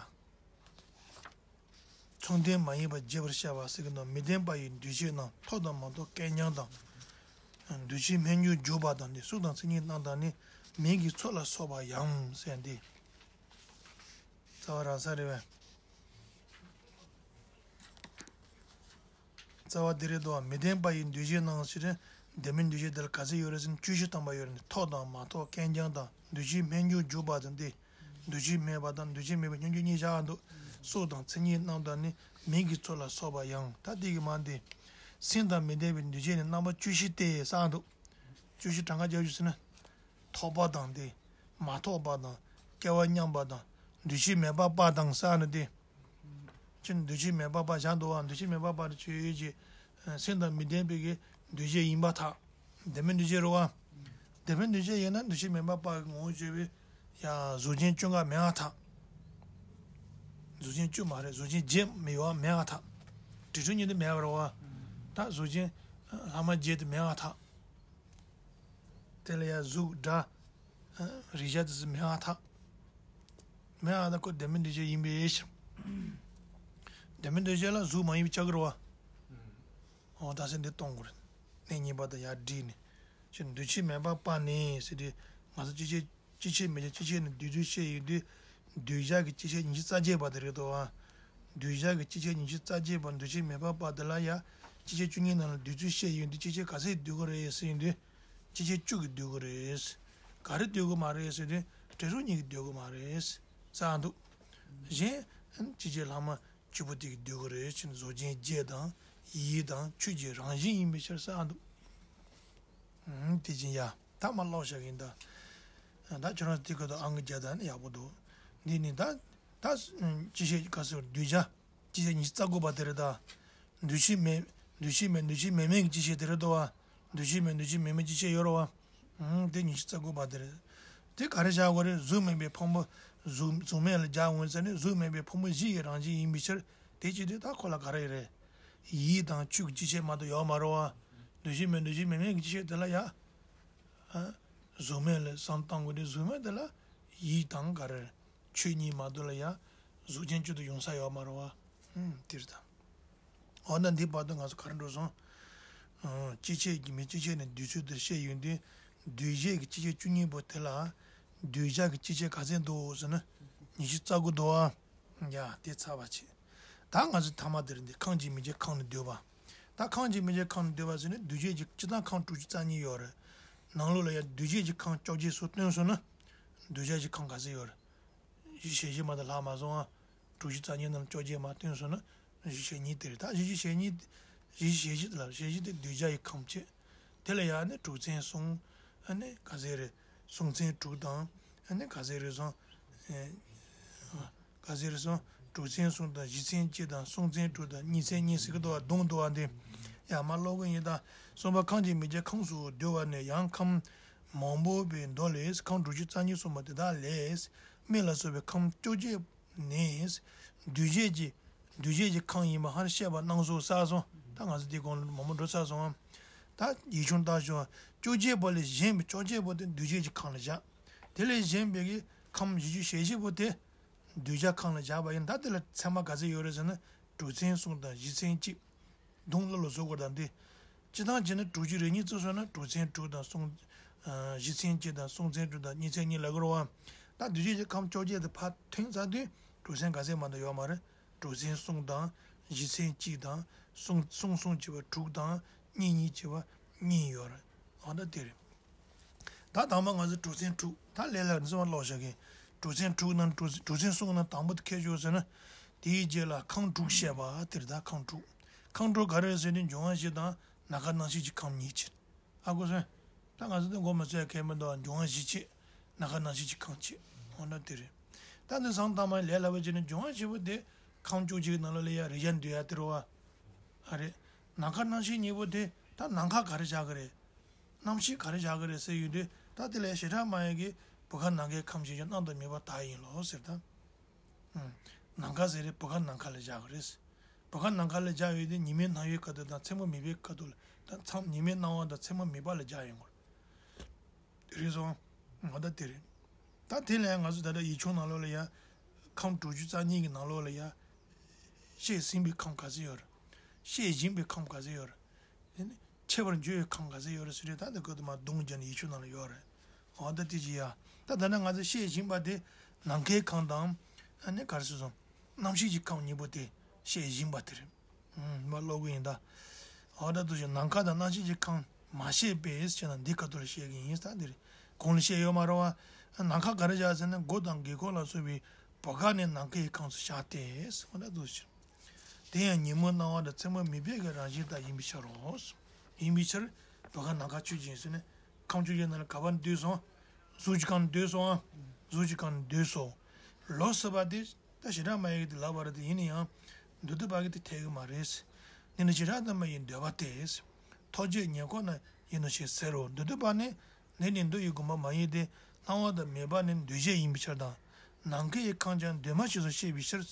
མཚུངས་ལྡན་མ་ཡིན་པར་བརྗོད་པར་བྱ་བ་ཟེར་གྱི་འདུག་མི་ལྡན་པ་ཡི་འདུས་བྱས་རྣམས་ཐོབ་དང་མ་ཐོབ་སྐལ་མཉམ་དང་། འདུས་བྱས་སྨོས་འཇུག་འཇུག་པ་དང་ནི་གཟུགས་དང་མཚན་ཉིད་རྣམས་དང་ནི་མིང་གི་ཚོགས་ལ་སོགས་པ་ཡང་ཟེར་ཏེ། རྩ་བ་རག་ས་རེད་པས། རྩ་བ་འདི་རེད་དོ། མི་ལྡན་པ་ཡི་འདུས་བྱས་རྣམས་ཟེར་ཏེ། ལྡན་མིན་འདུས་བྱས་འདི་ལ་ག་ཚོད་ཡོད་རེད་ཟེར་ན་བཅུ་བཞི་ཐམ་པ་ཡོད་རེད། ཐོབ་དང་མ་ཐོབ་སྐལ་མཉམ་དང་འདུས་བྱས་སྨོས་འཇུག་འཇུག་པ་དང་སྟེ། འདུས་བྱས་མེད་པ་དང་འདུས་བྱས་མེད་པའི་སྙོམས་འཇུག་གཉིས་བཞག་འདུག་གཟུགས་དང་མཚན་ཉིད་རྣམས་དང་ནི་མིང་གི་ཚོགས་ལ་སོགས་པ་ཡང་། ད་འདི་གི་མ་འདི། སེམས་དང་མི་ལྡན་པའི་འདུས་བྱས་ནི་རྣམ་པ་བཅུ་བཞི་སྟེ་ཟེར་འདུག་བཅུ་བཞི་གྲངས་ཀ་རྒྱབ་ཞུ་ཟེར་ན། ཐོབ་པ་དང་སྟེ། མ་ཐོབ་པ་དང་། སྐལ་བ་མཉམ་པ་དང་། འདུས་བྱས་མེད་པ་པ་དང་ཟེར་ནི་སྟེ། ཅི་འདུས་བྱས་མེད་པ་པ་བཞག་འདུག་བ། འདུས་བྱས་མེད་པ་པ་དེ་ཆོས་ཅན། སེམས་དང་མི་ལྡན་པའི་གི་འདུས་བྱས་ཡིན་པར་ཐལ། ལྡན་མིན་འདུས་བྱས་རེད་བ། ལྡན་མིན་འདུས་བྱས་ཡིན་ན་འདུས་བྱས་མེད་པ་པ་གི་ངོ་བོ་བརྗོད་པའི་ཡང་གཟུགས་ཅན་བཅོ་ལྔ་མེད་པར་ཐལ། གཟུགས་ཅན་བཅུ་མ་རེད། གཟུགས་ཅན་བརྒྱད་མི་ཡོད་མེད་པར་ཐལ། དྲུག་ཅུ་གཉིས་དེ་མེད་པ་རེད་བ། ད་གཟུགས་ཅན་ལྷག་མ་བརྒྱད་དེ་མེད་པར་ཐལ། དེ་ལ་ཡང་གཟུགས་སྒྲ། རེག་བྱ་དེ་ཚོ་མེད་པར་ཐལ། མེད་པར་ཐལ་ཁོ་ལྡན་མིན་འདུས་བྱས་ཡིན་པའི་ཕྱིར། ལྡན་མིན་འདུས་བྱས་ལ་གཟུགས་མ་ཡིན་པའི་ཆགས་ཀྱི་རེད་བ། འོ་ད་སེམས་འདི་གཏོང་དགོས་རེད། གནས་གཉིས་པ་དང་ཡར་བསྒྲིལ་ནས། ཅི་འདུས་བྱས་མེད་པ་པ་ནི་ཟེར་དུས་ང་ཚོ་སྐྱེ་མཆེད་སྐྱེ་མཆེད་མེད་ཀྱང་སྐྱེ་མཆེད་ནི་འདུས་ཚུལ་བཤད་ཡོང་དུས། འདུས་བྱས་ཀྱི་སྐྱེ་མཆེད་ཉི་ཤུ་རྩ་བརྒྱད་པ་དེ་རེད་དོ། འདུས་བྱས་ཀྱི་སྐྱེ་མཆེད་ཉི་ཤུ་རྩ་བརྒྱད་པ་འདུས་བྱས་མེད་པ་པ་དེ་ལ་ཡང་། སྐྱེ་མཆེད་བཅུ་གཉིས་ནང་ལ་འདུས་ཚུལ་བཤད་ཡོང་དུས་སྐྱེ་མཆེད་ག་ཚད་འདུས་ཀྱི་རེད་ཟེར་ཡོང་དུས། སྐྱེ་མཆེད་བཅུ་གིས་འདུས་ཀྱི་རེད། ག་རེ་འདུས་ཀྱི་མ་རེད་ཟེར་དུས། འབྲས་རུག་གཉིས་ཀྱིས་འདུས་ཀྱི་མ་རེད་ཟེར་འདུག་གཞན་སྐྱེ་མཆེད་ལྷག་མ་བཅུ་པོ་དེ་གིས་འདུས་ཀྱི་རེད། ཕྱིན་གཟུགས་ཅན་བརྒྱད་དང་ཡིད་དང་ཆོས་ཀྱི་རང་བཞིན་ཡིན་པའི་ཕྱིར་ཟེར་འདུག་ཨང་། དེ་བཞིན་ཡ། ད་མ་ཀློག་བཞག་གིན་ད། ད་ཁྱོད་རང་དེ་ཁ་ཐུག་ཨང་ཀི་རྒྱག་ད་ནི་ཡག་པོ་འདུག་འདི་ནི་ད། ད། སྐྱེ་མཆེད་ག་ཟེར་འདུས་བྱས། སྐྱེ་མཆེད་ཉི་ཤུ་རྩ་དགུ་པ་དེ་རེད་ད། འདུས་བྱས་མེད། འདུས་བྱས་མེད་འདུས་བྱས་མེད་མིན་གྱི་སྐྱེ་མཆེད་དེ་རེད་དོ་བ། འདུས་བྱས་མེད་འདུས་བྱས་མེད་མིན་གྱི་སྐྱེ་མཆེད་ཡོད་རེད་བ། ཨང་། དེ་ཉི་ཤུ་རྩ་དགུ་པ་དེ་རེད། དེ་ག་རེ་བཞག་དགོས་རེད། གཟུགས་མེད་པའི་ཕུང་པོ། གཟུགས་གཟུགས་མེད་ལ་སྦྱར་འོང་ཟེར་ནས་གཟུགས་མེད་པའི་ཕུང་པོ་བཞི་ཡི་རང་བཞིན་ཡིན་པའི་ཕྱིར། དེ་ཅི་སྟེ་ད་ཁོ་ལ་ག་རེ་རེད། ཡིད་དང་ཆོས་ཀྱི་སྐྱེ་མཆེད་མ་གཏོགས་ཡོད་མ་རེད་བ། འདུས་བྱས་མེད་འདུས་བྱས་མེད་མིན་གྱི་སྐྱེ་མཆེད་དེ་ལ་ཡ། ཨ། གཟུགས་མེད་ལ་བསམ་བཏང་དགོས་དུས་གཟུགས་མེད་དེ་ལ་ཡིད་དང་ག་རེ། ཆོས་གཉིས་མ་གཏོགས་ལ་ཡ། གཟུགས་ཅན་གཅིག་ཏུ་ཡོང་ས་ཡོད་མ་རེད་བ། ཨུམ། དེ་རེད་ད། འོ་ན་འདི་བར་དུ་ང་ཚོ་ག་རེ་འགྲོ་སོང་། ཨུམ། སྐྱེ་མཆེད་ཀྱི་མི་སྐྱེ་མཆེད་ནས་འདུས་ཚུལ་དེར་བཤད་ཡོང་དུས། འདུས་བྱས་ཀྱི་སྐྱེ་མཆེད་བཅུ་གཉིས་པོ་དེ་ལ། འདུས་བྱས་ཀྱི་སྐྱེ་མཆེད་ག་ཚད་འདུག་ཟེར་ན། ཉི་ཤུ་རྩ་དགུ་འདུག་ཨ། ཡ། དེ་ཚར་བ་བྱེད། ད་ང་ཚོ་ཐ་མ་དེར་འདི་ཁམས་ཀྱི་མི་སྐྱེ་ཁམས་ནི་འདུས་པ། ད་ཁམས་ཀྱི་མི་སྐྱེ་ཁམས་ནི་འདུས་པ་ཟེར་ནས་འདུས་བྱས་ཀྱི་སྤྱིར་བཏང་ཁམས་དྲུག་ཅུ་རྩ་གཉིས་ཡོད་རེད། ནང་ལོགས་ལ་ཡང་འདུས་བྱས་ཀྱི་ཁམས་བཅོ་བརྒྱད་སུ་བཏོན་སོང་ན། འདུས་བྱས་ཀྱི་ཁམས་ག་ཚད་ཡོད་རེད། བཞི་བྱས་བཞི་མ་གཏོགས་ལྷག་མ་སོང་ཨ། དྲུག་ཅུ་རྩ་གཉིས་ནང་བཅོ་བརྒྱད་མ་བཏོན་སོང་ན། བཞི་བྱས་གཉིས་དེ་རེད། ད་བཞི་བྱས་བཞི་བྱས་གཉིས། བཞི་བྱས་བཞི་དེ་ལ་བྱས་བཞི་དེ་འདུས་བྱས་ཀྱི་ཁམས་བྱས། དེ་ལ་ཡང་ནི་དྲུག་ཚན་གསུམ། ཨ་ནི་ག་ཚད་རེད། གསུམ་ཚན་དྲུག་དང་། ཨ་ནི་ག་ཚད་རེད་སོང་། ཨེ། ག་ཚད་རེད་སོང་། དྲུག་ཚན་གསུམ་དང་བཞི་ཚན་གཅིག་དང་གསུམ་ཚན་དྲུག་དང་གཉིས་ཚན་གཉིས་ཟེར་གི་འདུག་བ། བརྡུངས་འདུག་བ་འདི། ཡ་མ་ཀློག་གི་ཡིན་ད། གསུམ་པ་ཁམས་ཀྱི་མི་སྐྱེ་ཁམས་སུ་འདུས་པ་ནི་ཡང་ཁམས་མང་པོ་པའི་མདོ་ལས་ཁམས་དྲུག་ཅུ་རྩ་གཉིས་གསུངས་པ་དེ་དག་ལས། མི་ལ་སོགས་པའི་ཁམས་བཅོ་བརྒྱད་ནི། འདུས་བྱས་ཀྱི། འདུས་བྱས་ཀྱི་ཁམས་ཡིན་པ་སྔར་བཤད་པ་གནང་སོང་ཟེར་སོང་། ད་ང་ཚོ་འདི་གོང་ལ་མང་པོ་འགྲོ་ཚར་སོང་ཨ། ད་ཡིག་ཆུང་ལྟ་ཞོག་བཅོ་བརྒྱད་པོ་ལས་གཞན་པའི་བཅོ་བརྒྱད་པོ་དེ་འདུས་བྱས་ཀྱི་ཁམས་ལ་བཞག་དེ་ལས་གཞན་པའི་གི་ཁམས་བཞི་བཅུ་ཞེ་བཞི་པོ་དེ། འདུས་བྱས་ཁམས་ལ་བཞག་པ་ཡིན། ད་དེ་ལ་ཚད་མ་ག་ཚད་ཡོད་རེད་ཟེར་ན། དྲུག་ཚན་གསུམ་དང་བཞི་ཚན་གཅིག་བརྡུངས་ལ་ལོ་བཟོ་དགོས་དང་དེ། སྤྱིར་བཏང་བྱས་ན་དྲུག་ཅུ་རེ་གཉིས་བརྩིས་སོང་ན་དྲུག་ཚན་དྲུག་དང་གསུམ། ཨ། བཞི་ཚན་གཅིག་དང་གསུམ་ཚན་དྲུག་དང་གཉིས་ཚན་གཉིས་ལབ་ཀྱི་རེད་བ། ད་འདུས་བྱས་ཀྱི་ཁམས་བཅོ་བརྒྱད་དེ་ཕར་ཐོན་ཚར་དུས་དྲུག་ཚན་ག་ཚད་མ་གཏོགས་ཡོད་མ་རེད། དྲུག་ཚན་གསུམ་དང་བཞི་ཚན་གཅིག་དང་གསུམ་གསུམ་གསུམ་བྱས་པ་དྲུག་དང་གཉིས་གཉིས་བྱས་པ་གཉིས་ཡོད་རེད། འོ་ད་དེ་རེད། ད་དང་པོ་ང་ཚོ་དྲུག་ཚན་དྲུག་ད་ལས་སླ་བའི་ཚོད་མ་ཀློག་བཞག་གི། དྲུག་ཚན་དྲུག་ནང་དྲུག་དྲུག་ཚན་གསུམ་ནང་དང་པོ་དེ་ཁྱད་ཆོས་ཟེར་ན། དེའི་རྗེས་ལ་ཁམས་དྲུག་བཤད་པ་དེ་རེད། ད་ཁམས་དྲུག་ཁམས་དྲུག་ག་རེ་རེད་ཟེར་ན་འབྱུང་བ་བཞི་དང་ནམ་མཁའ་རྣམ་ཤེས་ཀྱི་ཁམས་གཉིས་བྱས། ཧ་གོ་སོང་། ད་ང་ཚོ་འདི་མགོ་མ་ཚོས་ཡ་གལ་མི་འདུག་འབྱུང་བ་བཞི་བྱས། ནམ་མཁའ་རྣམ་ཤེས་ཀྱི་ཁམས་བྱས། འོ་ན་དེ་རེད། ད་འདི་བཟང་དང་མ་ལས་སླ་བ་བྱས་ནས་འབྱུང་བ་བཞི་པོ་དེ་ཁམས་བཅུ་གཅིག་གི་ནང་ལོགས་ལ་ཡ་རེ་བཞག་འདུས་ཡ་དེ་རེད་བ། ཨ་རེད། ནམ་མཁའ་རྣམ་ཤེས་གཉིས་པོ་དེ་ད་ནམ་མཁའ་ག་རེ་བཞག་གི་རེད། རྣམ་ཤེས་ག་རེ་བཞག་གི་རེད་ཟེར་ཡོང་དུས་ད་དེ་ལ་ཡ་བྱེ་བྲག་སྨྲ་བ་གིས་བུམ་པ་ནམ་མཁའི་ཁམས་ཞེས་བྱ་རྣམ་དང་དབྱེ་མེད་པར་བརྟགས་ཡིན་ལོ་ཟེར་ད། ཨུམ། ནམ་མཁའ་ཟེར་རེད་བུམ་པ་ནམ་མཁའ་ལ་བཞག་གི་རེད། བུམ་པ་ནམ་མཁའ་ལ་བཞག་ཡོད་དེ་ཉི་མའི་སྣང་བའི་ཁ་ཐུག་དང་མཚན་མོ་མེད་པའི་ཁ་ཐུག་ལ་ད་མཚམས་ཉི་མའི་སྣང་བ་དང་མཚན་མོ་མེད་པ་ལ་བཞག་ཡོང་གི་རེད། རེད་སོང་། ང་ད་དེ་རེད། ད་དེ་ལ་ཡང་ང་ཚོ་ད་ལྟ་ཡིག་ཆུང་ནང་ལོགས་ལ་ཡ། ཁམས་དྲུག་ཅུ་རྩ་གཉིས་ཀྱི་ནང་ལོགས་ལ་ཡ། བཤད་ཟིན་པའི་ཁམས་ག་ཚོད་ཡོད་རེད། བཤད་བཞིན་པའི་ཁམས་ག་ཚོད་ཡོད་རེད། དེ་ནི་འཆད་པར་འགྱུར་བའི་ཁམས་ག་ཚོད་ཡོད་རེད་ཟེར་དུས། ད་འདི་ཀ་དུ་མ་གདུང་རྒྱབ་ནས་ཡིག་ཆུང་ནང་ལ་ཡོད་རེད། འོ་ད་དེ་ཅི་ཡ། ད་ད་ནི་ང་ཚོས་བཤད་བཞིན་པ་དེ་ནམ་མཁའི་ཁམས་དང་། ཨ་ནི་ག་རེ་ཟེར་སོང་། རྣམ་ཤེས་ཀྱི་ཁམས་གཉིས་པོ་དེ་བཤད་བཞིན་པ་དེ་རེད། ཨུམ། མ་ཀློག་གི་ཡིན་ད། འོ་ད་དུ་ཞིག་ནམ་མཁའ་དང་རྣམ་ཤེས་ཀྱི་ཁམས་མ་བཤད་པས་ཞེ་ན། འདི་ཁ་ཐུག་ལ་བཤད་ཀྱི་ཡིན་ས་དེ་རེད། གོང་ལ་བཤད་ཡོད་མ་རེད་བ། ནམ་མཁའ་ག་རེ་བཞག་ཟེར་ན། སྒོ་དང་དཀྱིལ་འཁོར་ལ་སོགས་པའི་བུ་ག་ནི་ནམ་མཁའི་ཁམས་སུ་བཞག་སྟེ། འོ་ད་དུ་ཞིག་དེ་ཡང་ཉིན་མོའི་སྣང་བ་དང་མཚན་མོའི་མུན་པའི་གི་རང་བཞིན་ལྟར་ཡིན་པའི་ཕྱིར་རོ། ཡིན་པའི་ཕྱིར། བུ་ག་ནམ་མཁའ་ཆོས་ཅན་ཟེར་ནས། ཁམས་བཅོ་བརྒྱད་ནང་ལ་ག་པར་འདུས་སོང་། གཟུགས་ཀྱི་ཁམས་འདུས་སོང་ཨ། གཟུགས་ཀྱི་ཁམས་འདུས་སོང་། ལོགས་སུ་བ་དེ། ད་བྱེ་བྲག་སྨྲ་བའི་གི་དེ་ལབ་པ་རེད་དེ། ཡིན་ན་ཡང་མདོ་སྡེ་པ་གི་དེ་འཐད་གི་མ་རེད། འདི་ནི་བྱེ་བྲག་སྟོན་པ་ཡི་འདོད་པ་སྟེ། ཐོགས་བཅས་ཉེར་འགོག་ན་ཡིན་ནོ་ཞེས་ཟེར་རོ། མདོ་སྡེ་པ་ནི། འདི་ནི་མདོ་ཡི་དགོངས་པ་མ་ཡིན་ཏེ། སྣང་བ་དང་མུན་པ་ནི་འདུས་བྱས་ཡིན་པའི་ཕྱིར་དང་། ནམ་མཁའི་ཁམས་ཀྱང་འདུས་མ་བྱས་སུ་བཤད་པའི་ཕྱིར།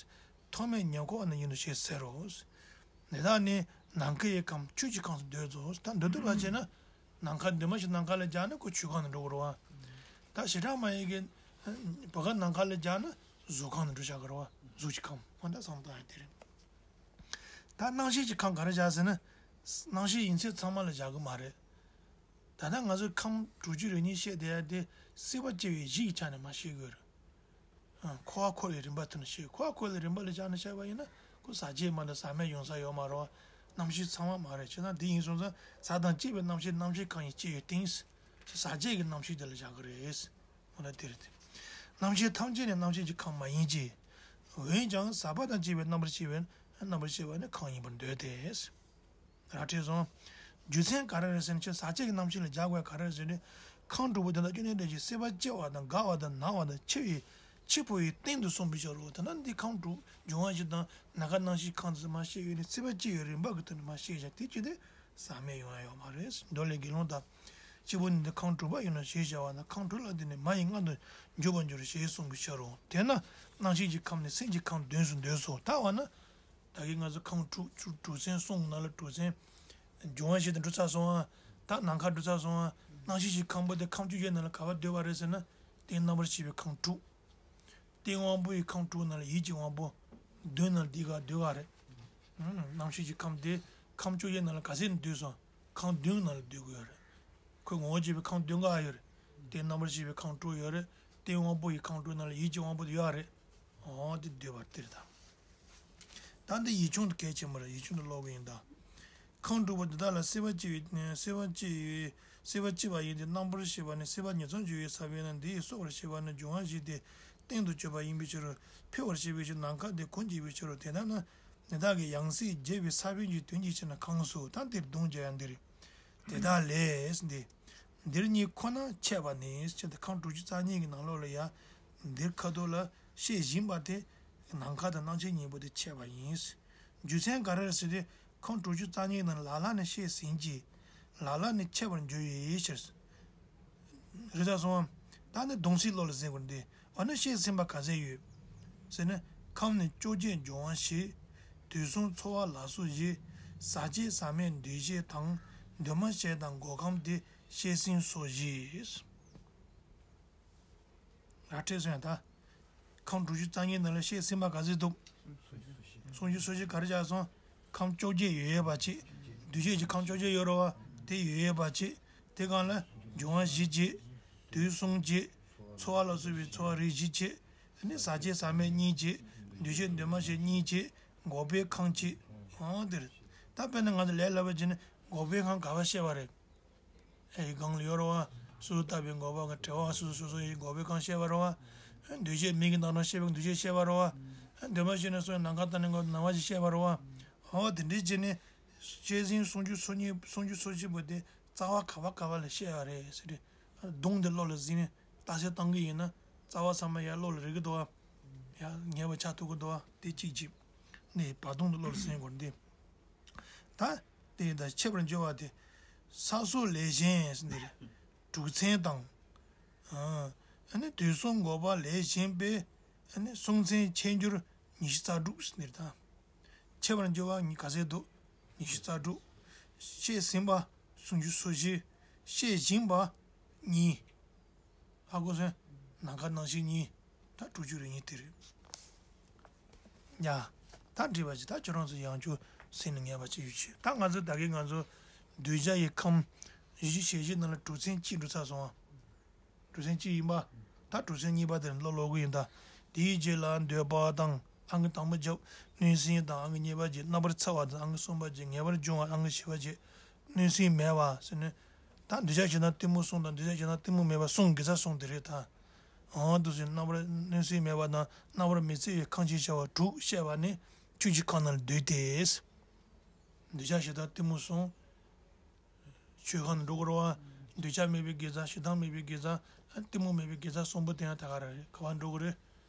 ཐོགས་མེད་ཉེར་འགོག་ན་ཡིན་ནོ་ཞེས་ཟེར་རོ། འདི་དག་ནི་ནམ་མཁའི་ཁམས་ཆོས་ཀྱི་ཁམས་སུ་འདོད་དོ། ད་མདོ་སྡེ་པ་བྱས་ན། ནམ་མཁའ་འདུས་མ་བྱས་ནམ་མཁའ་ལ་སྦྱར་ན་ཁོ་ཆོས་ཁམས་ནང་འགྲོ་གི་རེད་བ། ད་བྱེ་བྲག་སྨྲ་བའི་གི་བུ་ག་ནམ་མཁའ་ལ་སྦྱར་ན་གཟུགས་ཁམས་ནང་འགྲོ་བཞག་གི་རེད་བ། གཟུགས་ཀྱི་ཁམས། འོ་ད་བསམ་བཏང་ཡ་དེ་རེད། ད་རྣམ་ཤེས་ཀྱི་ཁམས་ག་རེ་བཞག་ཟེར་ན། རྣམ་ཤེས་ཡིན་ཚད་ཚང་མ་ལ་བཞག་གི་མ་རེད། ད་ལྟ་ང་ཚོས་ཁམས་དྲུག་ཅུ་རེ་གཉིས་བཤད་བསྡད་ཡ་དེ་སྲིད་པ་སྐྱེ་བའི་གཞི་ཡི་ཆ་ནས་མར་བཤད་དགོས་རེད། ཨ། འཁོར་བ་འཁོར་བའི་རིམ་པ་དེ་ནས་བཤད། འཁོར་བ་འཁོར་བའི་རིམ་པ་ལ་བཞག་ནས་བཤད་པ་ཡིན་ན་ཁོ་ཟག་བཅས་མ་གཏོགས་ཟག་མེད་ཡོང་ས་ཡོད་མ་རེད་བ། རྣམ་ཤེས་ཚང་མ་མ་རེད། བྱས་ཙང་དེ་ཡིན་སོང་ཙང་ཟག་དང་བཅས་པའི་རྣམ་ཤེས་རྣམ་ཤེས་གང་ཡིན་སྐྱེ་བའི་རྟེན། ཟག་བཅས་ཀྱི་རྣམ་ཤེས་དེ་ལ་བཞག་གི་རེད། འོ་ན་དེ་རེད་དེ། རྣམ་ཤེས་ཐམས་ཅད་ནི་རྣམ་ཤེས་ཀྱི་ཁམས་མ་ཡིན་གྱི། འོན་ཀྱང་ཟག་པ་དང་བཅས་པའི་རྣམ་པར་ཤེས་པའི་རྣམ་པར་ཤེས་པ་ནི་ཁམས་ཡིན་པར་འདོད་དེ། ར་འཕྲོད་སོང་། རྒྱུ་མཚན་ག་རེ་རེད་ཟེར་ན། ཁྱོད་ཟག་བཅས་ཀྱི་རྣམ་ཤེས་ལ་སྦྱར་དགོས་ག་རེ་རེད་ཟེར་ན། ཁམས་དྲུག་པོ་དེ་དག་སྐྱེ་གནས་དེ་བཞིན་སྲེད་པ་སྐྱེ་བ་དང་འགག་པ་དང་ན་བ་དང་འཆི་བའི་འཆི་འཕོ་བའི་རྟེན་དུ་གསུངས་པའི་ཕྱིར་རོ། དེ་ན་འདི་ཁམས་དྲུག་འབྱུང་བ་བཞི་དང་ནམ་མཁའ་རྣམ་ཤེས་ཁམས་སུ་མར་བཤད་ཡོད་ནི། སྲེད་པ་སྐྱེ་བའི་རིམ་པ་གི་ཐོག་ནས་མར་བཤད་བཞག་དེ་ཅི་སྟེ་ཟག་མེད་ཡོང་ཡ་ཡོད་མ་རེད། མདོ་ལས་དགེ་སློང་དག་གཅིག་པུ་ནི་འདི་ཁམས་དྲུག་པ་ཡིན་ནོ་ཞེས་བྱ་བ་ན། ཁམས་དྲུག་ལ་བརྟེན་ནས་མ་ཡི་མངལ་དུ་འཇུག་པར་འགྱུར་ཞེས་གསུངས་པའི་ཕྱིར་རོ། དེས་ན་རྣམ་ཤེས་ཀྱི་ཁམས་ནི་སེམས་ཀྱི་ཁམས་གདོན་གསུམ་འདོད་སོ། ད་འོ་ན། ད་གིན་ང་ཚོ་ཁམས་དྲུག་ཅུ་དྲུག་ཚན་གསུངས་ནང་ལ་དྲུག་ཚན། འབྱུང་བ་བཞི་དང་འགྲོ་ཚར་སོང་ཨ། ད་ནམ་མཁའ་འགྲོ་ཚར་སོང་ཨ། རྣམ་ཤེས་ཀྱི་ཁམས་པོ་དེ་ཁམས་བཅོ་བརྒྱད་ནང་ལ་ག་པར་འདུས་པ་རེད་ཟེར་ན། རྟེན་རྣམ་པར་ཤེས་པའི་ཁམས་དྲུག་རྟེན་དབང་པོ་ཡི་ཁམས་དྲུག་ནང་ལ་ཡིད་ཀྱི་དབང་པོ་བདུན་ནང་ལ་འདི་ག་འདུས་ག་རེད། ཨང་། རྣམ་ཤེས་ཀྱི་ཁམས་དེ་ཁམས་བཅོ་བརྒྱད་ནང་ལ་ག་ཚད་ནས་འདུས་སོང་། ཁམས་བདུན་ནང་ལ་འདུས་དགོས་རེད། ཁོའི་ངོ་བོ་བྱས་པའི་ཁམས་བདུན་ག་ཡོད་རེད། རྟེན་རྣམ་པར་ཤེས་པའི་ཁམས་དྲུག་ཡོད་རེད། རྟེན་དབང་པོ་ཡི་ཁམས་དྲུག་ནང་ལ་ཡིད་ཀྱི་དབང་པོ་དེ་ཡོད་རེད། འོ་དེ་འདུས་པ་དེ་རེད་ད། ད་འདི་ཡིག་ཆུང་དུ་གལ་ཆེན་པོ་རེད། ཡིག་ཆུང་དུ་ཀློག་གི་ཡིན་ད། ཁམས་དྲུག་པོ་འདི་དག་ལ་སྲེད་པ་སྐྱེ་བའི་སྲེད་པ་སྐྱེ་བའི་སྲེད་པ་སྐྱེ་བ་ཡིན་ཏེ། རྣམ་པར་ཤེས་པ་ནི་སྲེད་པ་ཉེར་འཚོ་འཇུག་པའི་ས་བོན་ནི་འདི་ཡིས་གསོ་བར་བྱེད་པ་ནི་འབྱུང་བ་བཞི་སྟེ། རྟེན་དུ་གྱུར་པ་ཡིན་པའི་ཕྱིར་རོ། འཕེལ་བར་བྱེད་པའི་ཕྱིར་ནམ་མཁའ་སྟེ་གོ་འབྱེད་པའི་ཕྱིར་རོ། དེ་ལྟ་ན་དེ་དག་གི་ཡང་སྲིད་རྒྱས་པའི་ས་བོན་གྱི་དོན་གྱི་ཕྱིར་ན་ཁམས་སོ། ད་འདིར་གདུང་བྱ་ཡང་འདིར། དེ་དག་ལས་འདི། འདིར་གཉིས་ཁོ་ན་འཆད་པ་ནི་ཅེས་ཏེ་ཁམས་དྲུག་ཅུ་རྩ་གཉིས་ཀྱི་ནང་ལོགས་ལ་ཡང་འདིར་ཁ་ཐུག་ལ་བཤད་བཞིན་པ་དེ་ནམ་མཁའ་དང་རྣམ་ཤེས་གཉིས་པོ་དེ་འཆད་པ་ཡིན། རྒྱུ་མཚན་ག་རེ་རེད་ཟེར་ཏེ། ཁམས་དྲུག་ཅུ་རྩ་གཉིས་ནང་ལ་ལ་ནི་བཤད་ཟིན་གྱི། ལ་ལ་ནི་འཆད་པར་འགྱུར་བའི་ཕྱིར། རེད་ད་སོང་ངམ། ད་ནི་གདུང་སྲིད་བློ་ལ་ཟིན་དགོས་འདི། འོ་ན་བཤད་ཟིན་པ་ག་ཚད་ཡོད། ཟེར་ན། ཁམས་ནི་བཅོ་བརྒྱད་འབྱུང་བ་བཞི། དུས་གསུམ་ཚོར་བ་ལ་སོགས་བཞི། ཟག་བཅས་ཟག་མེད་འདུས་བྱས་དང་། འདུས་མ་བྱས་དང་འགོག་ཁམས་ཏེ། བཤད་ཟིན་སོ་བཞི། ར་འཕྲོད་སོང་ཡ་ད། ཁམས་དྲུག་ཅུ་རྩ་གཉིས་ནང་ལ་བཤད་ཟིན་པ་ག་ཚད་འདུག་སུམ་ཅུ་སོ་བཞི་ག་རེ་བྱས་སོང་། ཁམས་བཅོ་བརྒྱད་ཡོད་ཡོད་པ་ཅིག་འདུས་བྱས་ཀྱི་ཁམས་བཅོ་བརྒྱད་ཡོད་རེད་བ། དེ་ཡོད་ཡོད་པ་ཅིག་དེ་སྒང་ལ་འབྱུང་བ་བཞི་ཅིག་དུས་གསུམ་ཅིག་ཚོར་བ་ལ་སོགས་པའི་ཚོར་བ་རིགས་བཞི་ཅིག་ནི་ཟག་བཅས་ཟག་མེད་གཉིས་ཅིག་འདུས་བྱས་འདུས་མ་བྱས་གཉིས་ཅིག་འགོག་པའི་ཁམས་ཅིག་འོ་དེ་རེད། ད་དཔེར་ན་ང་ཚོ་ལས་སླ་པོ་བྱས་ན་འགོག་པའི་ཁམས་ག་པར་བཤད་པ་རེད། ཨེ་གང་ལ་ཡོད་རེད་བ། སོ་སོ་ལྟ་བུའི་འགོག་པ་གི་དྲི་བ་སོ་སོ་སོ་སོ་ཡི་འགོག་པའི་ཁམས་བཤད་པ་རེད་བ། འདུས་བྱས་མིག་གི་རྣམ་གྲངས་བཤད་པའི་འདུས་བྱས་བཤད་པ་རེད་བ། འདུས་མ་བྱས་ནས་སོ་སོའི་ནམ་མཁའ་ལྟ་ནས་འགོག་ནམ་མཁའ་ཞིག་བཤད་པ་རེད་བ། འོ་དེ་འདྲའི་བྱས་ནས། བཤད་ཟིན་སུམ་ཅུ་སོ་གཉིས་སུམ་ཅུ་སོ་བཞི་པོ་དེ་རྩ་བ་ག་པ་ག་པ་ལ་བཤད་ཡ་རེད་ཟེར་ཏེ། གདུང་དེ་བློ་ལ་ཟིན་ནས་རྟགས་གསལ་བཏང་གི་ཡིན་ན་རྩ་བ་ཚང་མ་ཡར་བློ་ལ་རེག་གི་འདུག་བ། ཡར་ངེས་པ་ཆགས་ཐུབ་ཀྱི་འདུག་བ། དེ་གཅིག་གཅིག་ནས་བར་གདུང་དེ་བློ་ལ་ཟིན་དགོས་འདི། ད་དེ་ཡིན་ད་འཆད་པར་འགྱུར་བ་དེ། ས་སོགས་ལས་གཞན་འདིར་དྲུག་ཚན་དང་། ཨ་ནི་དུས་གསུམ་འགོག་པ་ལས་གཞན་པའི་ཨ་ནི་གསུམ་ཚན་འཆད་འགྱུར་ཉི་ཤུ་རྩ་དྲུག་འདིར་དང་། འཆད་པར་འགྱུར་བ་ཉི་ག་ཚད་འདུག་ཉི་ཤུ་རྩ་དྲུག་བཤད་ཟིན་པ་སུམ་ཅུ་སོ་བཞི། བཤད་བཞིན་པ་གཉིས། ཧ་གོ་སོང་། ནམ་མཁའ་རྣམ་བཤད་གཉིས། ད་དྲུག་ཅུ་རེ་གཉིས་དེ་རེད། ཡ། ད་འདྲི་བ་ཅིག་ད་ཁྱོད་རང་ཚོ་ཡང་ཁྱོད་སེམས་ནས་ངེས་པ་ཅིག་ཡོད་ཅིག་ད་ང་ཚོ་ད་གིན་ང་ཚོ་གདུལ་བྱ་ཡི་ཁམས་བཞི་བཅུ་ཞེ་བཞི་ནང་ལ་གྲུབ་ཚན་གཅིག་འགྲོ་ཚར་སོང་ཨ། གྲུབ་ཚན་གཅིག་ཡིན་པ། ད་གྲུབ་ཚན་གཉིས་པ་དེ་ལ་ཀློག་གི་ཡིན་ད། དེའི་རྗེས་ལ་འདོད་པ་དང་ཨང་ཀི་དང་པོ་རྒྱབ་གནོད་སེམས་དང་ཨང་ཀི་གཉིས་པ་རྗེས་རྣམ་པར་འཚེ་བ་དང་ཨང་ཀི་གསུམ་པ་རྗེས་ངེས་པར་འབྱུང་བ་ཨང་ཀི་བཞི་པ་རྗེས་གནོད་སེམས་མེད་པ་ཟེར་ནས། ད་འདུས་བྱས་ཞེ་སྡང་གཏི་མུག་གསུམ་དང་འདུས་བྱས་ཞེ་སྡང་གཏི་མུག་མེད་པ་གསུམ་དགེ་རྩ་གསུམ་དེ་རེད་ད། འོ་འདུག་ཟེར་རྣམ་པར་གནོད་སེམས་མེད་པ་དང་རྣམ་པར་མི་འཚེ་བའི་ཁམས་ཅེས་བྱ་བ་དྲུག་བཤད་པ་ནི་ཆོས་ཀྱི་ཁམས་ནང་ལ་འདུས་ཏེ། འདུས་བྱས་ཞེ་སྡང་གཏི་མུག་གསུམ། ཆོས་ཁམས་ནང་འགྲོ་དགོས་རེད་བ། འདུས་བྱས་མེད་པའི་དགེ་རྩ་ཞེ་སྡང་མེད་པའི་དགེ་རྩ་གཏི་མུག་མེད་པའི་དགེ་རྩ་གསུམ་པོ་དེ་ཡང་ད་ག་རང་རེད་ག་པར་འགྲོ་དགོས་རེད།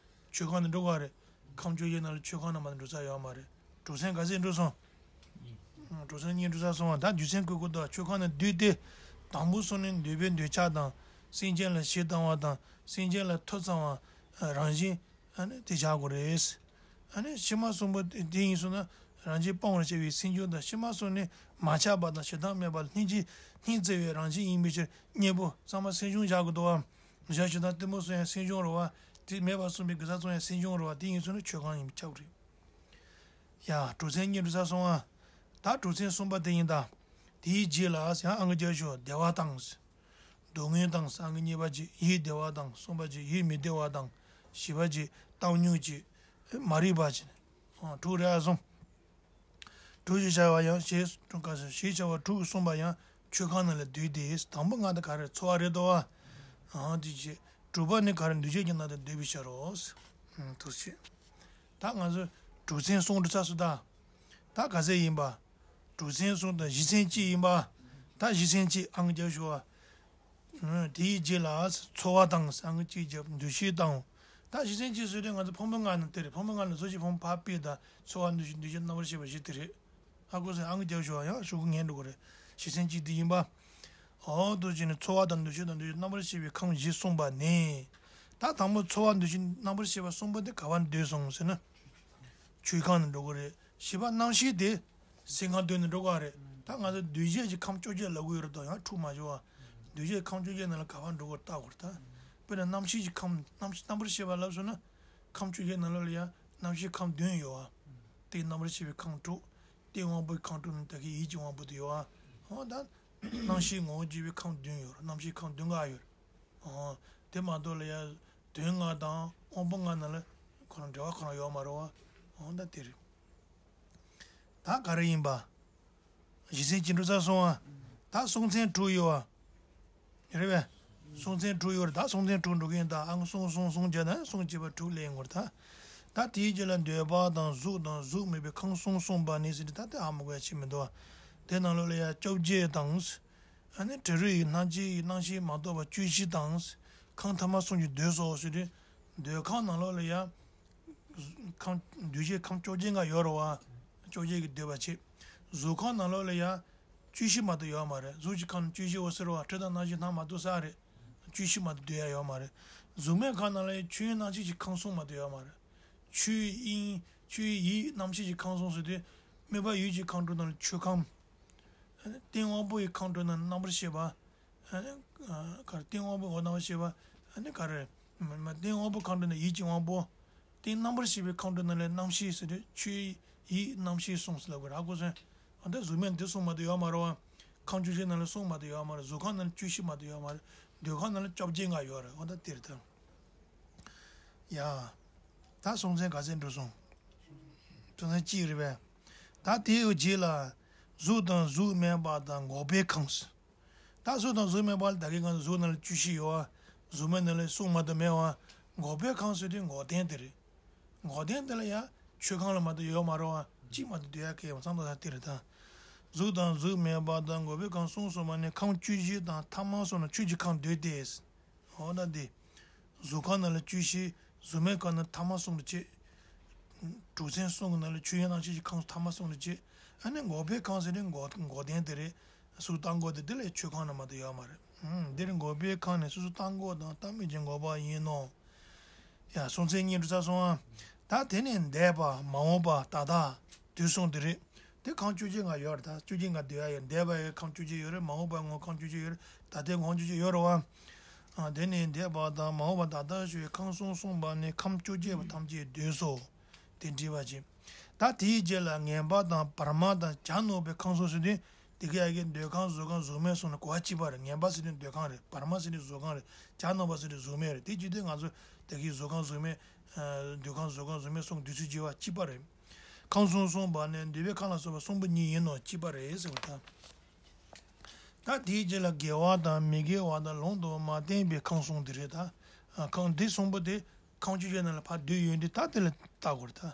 ཆོས་ཁམས་ནང་འགྲོ་དགོས་རེད། ཁམས་བཅོ་བརྒྱད་ནང་ལ་ཆོས་ཁམས་ནང་མ་འགྲོ་ས་ཡོད་མ་རེད། གྲུབ་ཚན་ག་ཚད་འགྲོ་སོང་། གྲུབ་ཚན་གཉིས་འགྲོ་ས་སོང་བ་ད་རྒྱུ་མཚན་བཀོད་དགོས་འདུག་ཆོས་ཁམས་ནང་འདུས་ཏེ། དང་པོ་སོང་ནས་འདོད་པའི་འདོད་ཆགས་དང་། སེམས་ཅན་ལ་ཞེ་སྡང་བ་དང་སེམས་ཅན་ལ་ཐོས་བསམ་པ། རང་བཞིན། ཨ་ནི་དེ་བཞག་དགོས་རེད། ཨ་ནི་ཕྱི་མ་གསུམ་པོ་དེ་ཡིན་སོང་ན་རང་བཞིན་སྤང་བར་བྱ་བའི་སེམས་བྱུང་དང་ཕྱི་མ་གསུམ་ནི་མ་ཆགས་པ་དང་ཞེ་སྡང་མེད་པ་སྙིང་རྗེ་སྙིང་བརྩེ་བའི་རང་བཞིན་ཡིན་པའི་ཕྱིར་གཉེན་པོ་གཙང་མ་སེམས་བྱུང་བཞག་དགོས་འདུག་བ། འདུས་བྱས་ཞེ་སྡང་གཏི་མུག་གསུམ་ཡང་སེམས་བྱུང་རེད་བ། དེ་མེད་པར་གསུངས་པའི་དགེ་རྩ་གསུམ་ཡང་སེམས་བྱུང་རེད་བ་དེ་ཡིན་སོང་ན་ཆོས་ཁམས་ཡིན་པས་ཁྱབ་རེད། ཡ་གྲུབ་ཚན་གཉིས་འགྲོ་ས་སོང་ང་། ད་གྲུབ་ཚན་གསུམ་པ་དེ་ཡིན་ད། དེའི་རྗེས་ལ་ཡང་ཨང་ཀི་བརྒྱད་ཞོག་བདེ་བ་དང་། སྡུག་བསྔལ་དང་ས་ངན་གཉིས་པ་གཅིག་ཡིད་བདེ་བ་དང་གསུམ་པ་གཅིག་ཡིད་མི་བདེ་བ་དང་བཞི་པ་གཅིག་བཏང་སྙོམས་གཅིག་མ་རིག་པ་གཅིག་ཨང་དྲུག་རེད་ཨ་སོང་། དྲུག་ཅེས་བྱ་བ་ཡང་ཞེས་དྲུག་ག་ཞེས་བྱ་བ་དྲུག་གསུངས་པ་ཡང་ཆོས་ཁམས་ནང་ལ་འདུས་ཏེ་དང་པོ་ལྔ་དེ་ག་རེ་ཚོར་བ་རེད་དོ། ཨང་དེ་རྗེས་དྲུག་པ་ནི་ག་རེ་འདུས་བྱས་ཀྱི་ནང་དུ་འདུས་པའི་ཕྱིར་རོ། ཐུགས་རྗེ་ཆེ། ད་ང་ཚོ་གྲུབ་ཚན་གསུམ་འགྲོ་ཚར་སོང་ད། ད་ག་ཚད་ཡིན་པ། གྲུབ་ཚན་གསུམ་དང་གཞི་ཚན་གཅིག་ཡིན་པ། ད་གཞི་ཚན་གཅིག་ཨང་རྒྱབ་ཞུ་བ། དེའི་རྗེས་ལ་ཚོར་བ་དང་ཨང་གཅིག་རྒྱབ་འདུ་ཤེས་དང་། ད་གཞི་ཚན་གཅིག་ཟེར་དུས་ང་ཚོ་ཕུང་པོ་ལྔ་ནང་དེ་རེད་ཕུང་པོ་ལྔ་ནང་གཟུགས་ཀྱི་ཕུང་པོ་ཕར་ཕུད་ད་ཚོར་བ་འདུ་ཤེས་འདུ་བྱེད་རྣམ་པར་ཤེས་པ་བཞི་དེ་རེད། ཨ་ཁུ་སེ་ཨང་རྒྱབ་ཞུ་བ་ཡང་ཞུ་གུ་ངན་འགྲོ་གི་རེད། གཞི་ཚན་གཅིག་དེ་ཡིན་པ། འོ་དུ་བྱས་ནས་ཚོར་བ་དང་འདུ་ཤེས་དང་འདུ་བྱེད་རྣམ་པར་ཤེས་པའི་ཁམས་བཞི་གསུངས་པ་ནས། ད་དང་པོ་ཚོར་བ་འདུ་ཤེས་རྣམ་པར་ཤེས་པ་གསུམ་པོ་དེ་ག་པར་འདུས་སོང་ཟེར་ན། ཆོས་ཁམས་ནང་འགྲོ་གི་རེད། བཞི་པ་རྣམ་ཤེས་དེ། སེམས་ཁམས་དོན་ནི་འགྲོ་གི་རེད། ད་ང་ཚོ་འདུས་བྱས་ཀྱི་ཁམས་བཅོ་བརྒྱད་ལབ་གི་ཡོད་རེད་དོ་ཡང་འཁྲུག་མ་བྱུང་བ། འདུས་བྱས་ཁམས་བཅོ་བརྒྱད་ནང་ལ་ག་པར་འགྲོ་གི་རེད་བལྟ་དགོས་རེད་ད། དཔེར་ན་རྣམ་ཤེས་ཀྱི་ཁམས་རྣམ་རྣམ་པར་ཤེས་པ་ལབ་སོང་ན། ཁམས་བཅོ་བརྒྱད་ནང་ལོགས་ལ་ཡང་རྣམ་ཤེས་ཁམས་བདུན་ཡོད་བ། དེའི་རྣམ་པར་ཤེས་པའི་ཁམས་དྲུག་སྟེང་དབང་པོའི་ཁམས་དྲུག་ནང་ད་གིན་ཡིད་ཀྱི་དབང་པོ་དེ་ཡོད་བ། འོ་ད། རྣམ་ཤེས་ངོ་བོ་འབྱེད་པའི་ཁམས་བདུན་ཡོད་རེད་རྣམ་ཤེས་ཁམས་བདུན་ག་ཡོད་རེད། འོ། དེ་མ་གཏོགས་ལ་ཡང་དོན་ལྔ་དང་དབང་པོ་ལྔ་ནང་ལ་ཁོ་རང་འབྲེལ་བ་ཁོ་རང་ཡོད་མ་རེད་བ། འོ་ད་དེ་རེད། ད་ག་རེ་ཡིན་པ། གཞི་ཚན་གཅིག་འགྲོ་ཚར་སོང་ཨ། ད་སྲོག་ཚན་དྲུག་ཡོད་ཨ། རེད་པས། སྲོག་ཚན་དྲུག་ཡོད་རེད་ད་སྲོག་ཚན་དྲུག་འགྲོ་གི་ཡིན་ད་ཨང་སྲོང་སྲོང་སྲོང་བརྒྱབ་ན་སྲོང་བཅུ་པ་དྲུག་ལེན་དགོས་རེད་ད། ད་དེའི་རྗེས་ལ་འདོད་པ་དང་གཟུགས་དང་གཟུགས་མེད་པའི་ཁམས་གསུམ་གསུངས་པ་ནི་ཟེར་ཏེ་ད་དེ་ཨ་མ་དགོས་ཡ་ཆེ་མི་འདུག་ཨ། དེ་ནང་ལོགས་ལ་ཡ་བཅོ་བརྒྱད་དང་། ཨ་ནི་དྲི་རོ་ཡི་སྣང་བྱེད་ཡི་རྣམ་ཤེས་མ་གཏོགས་པ་བཅུ་བཞི་དང་། ཁམས་ཐ་མ་གསུམ་གྱིས་འདོད་སོ་ཟེར་ཏེ། འདོད་ཁམས་ནང་ལོགས་ལ་ཡ། ཁམས་འདུས་བྱས་ཁམས་བཅོ་བརྒྱད་འགའ་ཡོད་རེད་བ། བཅོ་བརྒྱད་ཀྱི་འདོད་པ་བྱེད། གཟུགས་ཁམས་ནང་ལོགས་ལ་ཡ། བཅུ་བཞི་མ་གཏོགས་ཡོད་མ་རེད་གཟུགས་ཀྱི་ཁམས་བཅུ་བཞི་འོ་ཟེར་བ་དྲི་དང་རྣམ་ཤེས་སྣང་མ་གཏོགས་ས་རེད། བཅུ་བཞི་མ་གཏོགས་འདོད་ཡ་ཡོད་མ་རེད། གཟུགས་མེད་ཁམས་ནང་ལ་ཡ་ཆོས་དབྱིངས་རྣམ་ཤེས་ཀྱི་ཁམས་གསུམ་མ་གཏོགས་ཡོད་མ་རེད། ཆོས་དབྱིངས་ཆོས་ཡིད་རྣམ་ཤེས་ཀྱི་ཁམས་གསུམ་ཟེར་དུས། སྨོན་པ་ཡུལ་གྱི་ཁམས་དྲུག་ནང་ལ་ཆོས་ཁམས། སྟེང་དབང་པོ་ཡི་ཁམས་དྲུག་ནང་རྣམ་པར་ཤེས་པ། ཨ་ནི། ག་རེ་སྟེང་དབང་པོ་འོ་རྣམ་པར་ཤེས་པ། ཨ་ནི་ག་རེ། མ་མ་སྟེང་དབང་པོ་ཁམས་དྲུག་ནི་ཡིད་ཀྱི་དབང་པོ། སྟེང་རྣམ་པར་ཤེས་པའི་ཁམས་དྲུག་ནང་ལས་རྣམ་ཤེས་ཟེར་དུས་ཆོས་ཡིད་རྣམ་ཤེས་གསུམ་ཟེར་ལབ་དགོས་ར་ཧ་གོ་སོང་། ཨ་ད་གཟུགས་མེད་འདི་གསུམ་མ་གཏོགས་ཡོད་མ་རེད་བ། ཁམས་བཅུ་བཞི་ནང་ལ་གསུམ་མ་གཏོགས་ཡོད་མ་རེད་གཟུགས་ཁམས་ནང་ལ་བཅུ་བཞི་མ་གཏོགས་ཡོད་མ་རེད་འདོད་ཁམས་ནང་ལ་བཅོ་བརྒྱད་འགའ་ཡོད་རེད་ཨ་ད་དེ་རེད་ད། ཡ། ད་སྲོང་བཙན་ག་ཚད་འགྲོ་སོང་། སྲོང་བཙན་གཅིག་རེད་པས། ད་དེའི་རྗེས་ལ། གཟུགས་དང་གཟུགས་མེད་པ་དང་འགོག་པའི་ཁམས། ད་གཟུགས་དང་གཟུགས་མེད་པ་ལ་ད་གིན་ང་ཚོ་གཟུགས་ནང་ལ་བཅུ་བཞི་ཡོད་བ། གཟུགས་མེད་ནང་ལ་གསུམ་མ་གཏོགས་མེད་བ། འགོག་པའི་ཁམས་ཟེར་དུས་འགོག་བདེན་དེ་རེད། འགོག་བདེན་དེ་ལ་ཡང་ཆོས་ཁམས་ལ་མ་གཏོགས་ཡོད་མ་རེད་བ། གཅིག་མ་གཏོགས་འདོད་ཡ་གལ་ཡོད་མ་བསམ་ཐག་ཐག་དེ་རེད་ད། གཟུགས་དང་གཟུགས་མེད་པ་དང་འགོག་པའི་ཁམས་གསུམ་གསུངས་པ་ནི་ཁམས་བཅུ་བཞི་དང་ཐ་མ་གསུམ་ལ་ཆོས་ཀྱི་ཁམས་འདོད་དེ། འོ་ན་འདི། གཟུགས་ཁམས་ནང་ལ་བཅུ་བཞི། གཟུགས་མེད་ཁམས་ནང་ཐ་མ་གསུམ་དུ་བྱེད། གྲུབ་ཚན་གསུམ་གྱི་ནང་ལ་ཆོས་དབྱིངས་རྣམ་ཤེས་ཀྱི་ཁམས་ཐ་མ་གསུམ་དུ་བྱེད། ཨ་ནི་འགོག་པའི་ཁམས་ཟེར་ནས་འགོག་འགོག་བདེན་དེ་རེད། སོ་སོ་བཏང་དགོས་དེ་དེ་ལས་ཆོས་ཁམས་ནང་མ་གཏོགས་ཡོད་མ་རེད། འདིར་འགོག་པའི་ཁམས་ནི་སོ་སོ་བཏང་དགོས་དང་བཏང་མེད་ཀྱི་འགོག་པ་ཡིན་ནོ། ཡ་སྲོང་བཙན་གཉིས་འགྲོ་ཚར་སོང་ཨ། ད་དེ་ནས་འདས་པ་མ་འོངས་པ་ད་ལྟ། དུས་གསུམ་དེ་རེད། དེ་ཁམས་བཅོ་བརྒྱད་འགའ་ཡོད་རེད་ད་བཅོ་བརྒྱད་འགའ་སྡོད་ཡ་ཡོད་འདས་པ་ཡི་ཁམས་བཅོ་བརྒྱད་ཡོད་རེད་མ་འོངས་པ་ངོ་ཁམས་བཅོ་བརྒྱད་ཡོད་རེད་ད་ལྟའི་ངོ་ཁམས་བཅོ་བརྒྱད་ཡོད་རེད་བ། ཨ་དེ་ནས་འདས་པ་དང་མ་འོངས་པ་ད་ལྟ་ཞུ་བའི་ཁམས་གསུམ་གསུངས་པ་ནི་ཁམས་བཅོ་བརྒྱད་པ་ཐམས་ཅད་འདོད་སོ། དེ་འདྲི་བ་ཅིག་ད་དེའི་རྗེས་ལ་ངན་པ་དང་བར་མ་དང་བྱ་ནོར་བའི་ཁམས་གསུམ་ཟེར་དུས་དེ་གའི་ཡ་གི་འདོད་ཁམས་གཟུགས་ཁམས་གཟུགས་མེད་གསུམ་ལ་གོ་བ་གཅིག་པ་རེད། ངན་པ་ཟེར་དུས་འདོད་ཁམས་རེད། བར་མ་ཟེར་དུས་གཟུགས་ཁམས་རེད། བྱ་ནོར་བ་ཟེར་དུས་གཟུགས་མེད་རེད། དེ་བྱེད་དུས་ང་ཚོ་དེ་གའི་གཟུགས་ཁམས་གཟུགས་མེད། འདོད་ཁམས་གཟུགས་ཁམས་གཟུགས་མེད་གསུམ་འདོད་ཚུལ་གཅིག་པ་གཅིག་པ་རེད། ཁམས་གསུམ་གསུངས་པ་ནི་འདོད་པའི་ཁམས་ལ་སོགས་པ་གསུམ་པོ་ཉིད་ཡིན་ནོ། གཅིག་པ་རེད་ཟེར་བ་དང་། ད་དེའི་རྗེས་ལ་དགེ་བ་དང་མི་དགེ་བ་དང་ལུང་དུ་མ་བསྟན་པའི་ཁམས་གསུམ་དེ་རེད་ད། ཁམས་དེ་གསུམ་པོ་དེ་ཁམས་བཅོ་བརྒྱད་ནང་ལ་ཕར་བསྡུས་ཡོད་དུས་ད་དེ་ལ་བལྟ་དགོས་རེད་ད།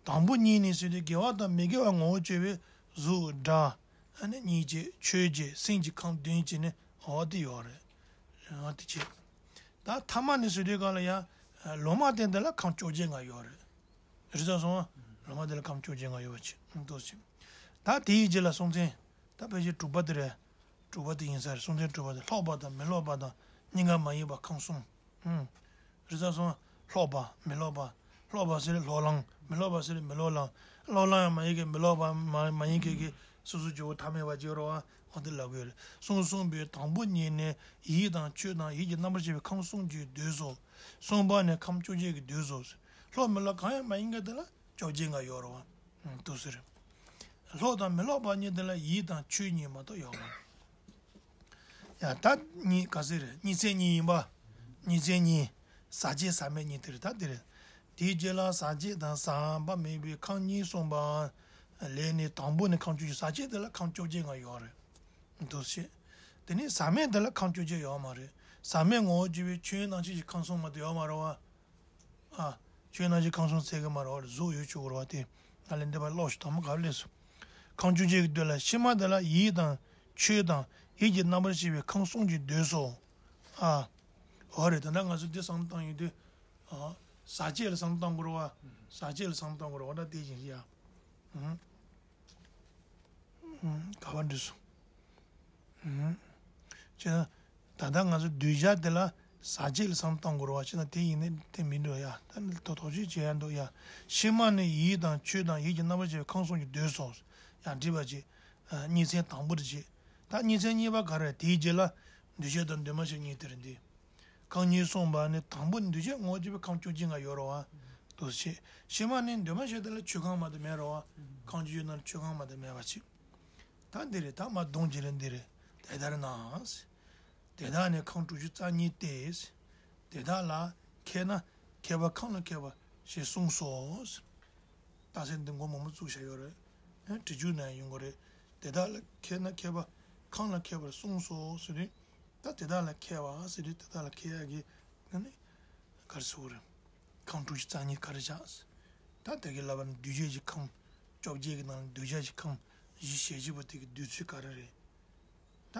དང་པོ་ཉིད་ནས་ཟེར་དུས་དགེ་བ་དང་མི་དགེ་བ་ངོ་བོ་བཅོས་པའི་གཟུགས་སྒྲ། ཨ་ནི་མྱིག་བརྒྱད་ཆོས་བརྒྱད་སེམས་ཀྱི་ཁམས་བདུན་བྱས་ནས་འོ་དེ་ཡོད་རེད། འོ་དེ་བྱས། ད་ཐ་མ་ནས་ཟེར་དུས་གང་ལ་ཡང་ལུང་མ་བསྟན་དེ་ལ་ཁམས་བཅོ་བརྒྱད་ལྔ་ཡོད་རེད། རེད་ཚ་སོང་ཨ། ལུང་མ་དེ་ལ་ཁམས་བཅོ་བརྒྱད་ལྔ་ཡོད་པ་ཅིག་འདུག་ཅིག་ད་དེའི་རྗེས་ལ་སྲོང་བཙན། ད་ཕལ་ཆེར་དྲུག་པ་དེ་རེད། དྲུག་པ་དེ་ཡིན་ས་རེད། སྲོང་བཙན་དྲུག་པ་དེ་ལྷོག་པ་དང་མི་ལྷོག་པ་དང་གཉིས་ཀ་མ་ཡིན་པ་ཁམས་གསུམ། ཧུམ། རེད་ཚ་སོང་། ལྷོག་པ་མི་ལྷོག་པ། ལྷོག་པ་ཟེར་ལྷོག་ལམ། མི་ལྷོག་པ་ཟེར་མི་ལྷོག་ལམ། ལྷོག་ལམ་ཡང་མ་ཡིན་གི་མི་ལྷོག་པ་མ་མ་ཡིན་གི་གི་སོ་སོ་ཇོ་བོ་ཐ་མལ་པ་ཅིག་རོ་བ་འོ་དེ་ལབ་ཡོད་རེད། གསུང་གསུངས་པའི་དང་པོ་ཉིད་ནས་ཡིད་དང་ཆོས་དང་ཡིད་ཀྱི་རྣམ་པར་ཤེས་པའི་ཁམས་གསུམ་གྱིས་བསྡུས་སོ། གསུམ་པ་ནས་ཁམས་བཅོ་བརྒྱད་ཀྱིས་བསྡུས་སོ། ལྷོག་མི་ལྷོག་གང་ཡང་མ་ཡིན་གི་དེ་ལ་བཅོ་བརྒྱད་ལྔ་ཡོད་རོ་བ། འདུག་ཟེར། ལྷོག་དང་མི་ལྷོག་པ་གཉིས་དེ་ལ་ཡིད་དང་ཆོས་གཉིས་མ་གཏོགས་ཡོད་མ་རེད། ཡ་ད་གཉིས་ག་ཟེར་རེད། གཉིས་ཚན་གཉིས་ཡིན་པ། གཉིས་ཚན་གཉིས། ཟག་བཅས་ཟག་མེད་གཉིས་དེ་རེད་ད་དེ་རེད། དེའི་རྗེས་ལ་ཟག་བཅས་དང་ཟག་པ་མེད་པའི་ཁམས་གཉིས་གསུངས་པ། ལས་ནི་དང་པོ་ནི་ཁམས་བཅུ་ཞིག་ཟག་བཅས་དེ་ལ་ཁམས་བཅོ་བརྒྱད་ལྔ་ཡོད་རེད། འདུག་ཟེར། དེ་ནས་ཟག་མེད་དེ་ལ་ཁམས་བཅོ་བརྒྱད་ཡོད་མ་རེད། ཟག་མེད་ངོ་བོ་བཅོས་པའི་ཆོས་དབྱིངས་རྣམ་ཤེས་ཀྱི་ཁམས་གསུམ་མ་གཏོགས་ཡོད་མ་རེད་བ། ཨ། ཆོས་རྣམ་ཤེས་ཁམས་གསུམ་ཚད་ཀྱི་མ་རེད་བ། གཟུགས་ཡོད་ཆོག་གི་རེད་བ་དེ། ང་ལས་འདི་པར་ཀློག་ཞིག་དང་པོ་ག་རེ་ལས་སོ། ཁམས་བཅུ་གཅིག་གི་དུས་ལ་ཕྱི་མ་དེ་ལ་ཡིད་དང་ཆོས་དང་ཡིད་ཀྱི་རྣམ་པར་ཤེས་པའི་ཁམས་གསུམ་གྱིས་བསྡུས་སོ། ཨ། འོ་རེད། ད་ལྟ་ང་ཚོ་འདི་བསམ་བློ་བཏང་ཡོང་དུས། ཨ། ཟག་བཅས་ལ་བསམ་བློ་བཏང་དགོས་རེད་བ། ཟག་བཅས་ལ་བསམ་བློ་བཏང་དགོས་རེད་བ། ད་དེ་བཞིན་ཡ། ཨང་། ག་བ་འགྲིག་སོང་། ཅེ་ན། ད་ལྟ་ང་ཚོ་གདུལ་བྱ་དེ་ལ་ཟག་བཅས་ལ་བསམ་བཏང་དགོས་རེད་བ། ཅེ་ན་དེ་ཡིན་ནའི་དེ་མི་འགྲོ་ཡ། ད་ནི་ཐོག་ཐོག་ཅིག་བྱེད་ཡ་འདུག་ཡ། ཕྱི་མ་ནི་ཡིད་དང་ཆོས་དང་ཡིད་ཀྱི་རྣམ་པར་ཤེས་པའི་ཁམས་གསུམ་གྱིས་བསྡུས་སོ། ཡང་འགྲིག་པ་ཅིག་གཉིས་ཚན་དང་པོ་དེ་བྱེད། ད་གཉིས་ཚན་གཉིས་པ་ག་རེ། དེའི་རྗེས་ལ་འདུས་བྱས་དང་འདུས་མ་བྱས་གཉིས་དེ་རེད་འདི། ཁམས་གཉིས་གསུངས་པ་ནི་དང་པོ་འདུས་བྱས་ངོ་བོ་བཅོས་པའི་ཁམས་བཅོ་བརྒྱད་ལྔ་ཡོད་རེད་བ། འདུ་བྱེད། ཕྱི་མ་ནི་འདུས་མ་བྱས་དེ་ལ་ཆོས་ཁམས་མ་གཏོགས་མེད་རེད་བ། ཁམས་བཅོ་བརྒྱད་ནང་ལ་ཆོས་ཁམས་མ་གཏོགས་མེད་པ་ཅིག་ད་འདི་རེད། ད་མ་གདོང་གི་རེད་འདི་རེད། དེ་ལྟར་ན། དེ་དག་ནི་ཁམས་དྲུག་ཅུ་རྩ་གཉིས་ཏེ། དེ་དག་ལ་མཁས་ན་མཁས་པ་ཁམས་ལ་མཁས་པ་ཞེས་གསུངས་སོ། རྟགས་གསལ་འདི་མགོ་མང་པོ་བཙུགས་བཞག་ཡོད་རེད། ཨ། འབྲི་ཆུ་ན་ཡང་ཡོང་གི་རེད། དེ་དག་ལ་མཁས་ན་མཁས་པ་ཁམས་ལ་མཁས་པར་གསུངས་སོ་ཟེར་དུས། ད་དེ་དག་ལ་མཁས་པ་ཟེར་དུས་དེ་དག་ལ་མཁས་ཡག་གི་ཨ་ནི་ག་རེ་ཟེར་དགོས་རེད། ཁམས་དྲུག་ཅུ་རྩ་གཉིས་ག་རེ་བཞག་ད་དེ་གི་ལབ་པ་ནི་འདུས་བྱས་ཀྱི་ཁམས། བཅོ་བརྒྱད་ཀྱི་ནང་ལ་འདུས་བྱས་ཀྱི་ཁམས་བཞི་ཞེས་བྱ་བ་དེ་གི་བསྡུས་ཚུལ་ག་རེ་རེད། ད་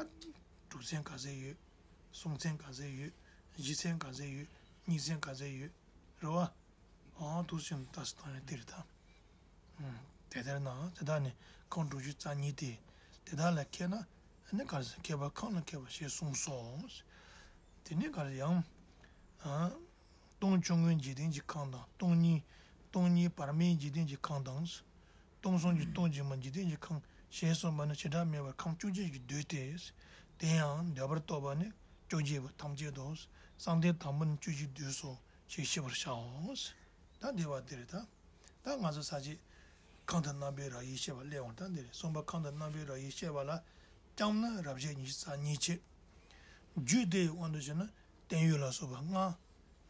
དྲུག་ཚན་ག་ཚད་ཡོད། གསུམ་ཚན་ག་ཚད་ཡོད། བཞི་ཚན་ག་ཚད་ཡོད། གཉིས་ཚན་ག་ཚད་ཡོད། རེད་བ། ཨང་། དུ་ཞིང་ལྟ་སུ་བཏང་ཡ་དེ་རེད་ད། ཨུམ། དེ་ལྟར་ན་དེ་དག་ནི་ཁམས་དྲུག་ཅུ་རྩ་གཉིས་ཏེ། དེ་དག་ལ་མཁས་ན་ནི་ག་རེ་ཟེར། མཁས་པ་ཁམས་ལ་མཁས་པ་ཞེས་གསུངས་སོ། དེ་ནི་ག་རེ་ཡང་། ཨང་། སྟོང་ཆུང་ངུའི་འཇིག་རྟེན་གྱི་ཁམས་དང་། སྟོང་ཉིད། སྟོང་ཉིད་བར་མའི་འཇིག་རྟེན་གྱི་ཁམས་དང་། སྟོང་གསུམ་གྱི་སྟོང་ཕྱི་མ་འཇིག་རྟེན་གྱི་ཁམས་ཞེས་གསུངས་པ་ནི་བྱེ་བྲག་མེད་པར་ཁམས་བཅོ་བརྒྱད་ཀྱིས་བསྡུས་ཏེ། དེ་ཡང་འདོད་པར་གཏོགས་པ་ནི་བཅོ་བརྒྱད་པོ་ཐམས་ཅད་དོ། བསམ་གཏན་དང་པོ་ནི་བཅུ་གཅིག་བསྡུས་སོ་ཞེས་ཤེས་པར་བྱའོ། ད་འདི་བ་འདི་རེད་ད། ད་ང་ཚོ་ས་བཅད་ཁམས་དང་རྣམ་པའི་རབ་དབྱེ་བཤད་པ་སླེབས་འོང་། ད་འདི་རེད། གསུམ་པ་ཁམས་དང་རྣམ་པའི་རབ་དབྱེ་བཤད་པ་ལ་ལྕམ་ནི་རབ་བྱེད་ཉི་ཤུ་རྩ་གཉིས་བྱེད། རྒྱུད་སྡེའི་དབང་དུ་བྱས་ན་བརྟན་གཡོ་ལ་སོགས་པ་ལྔ།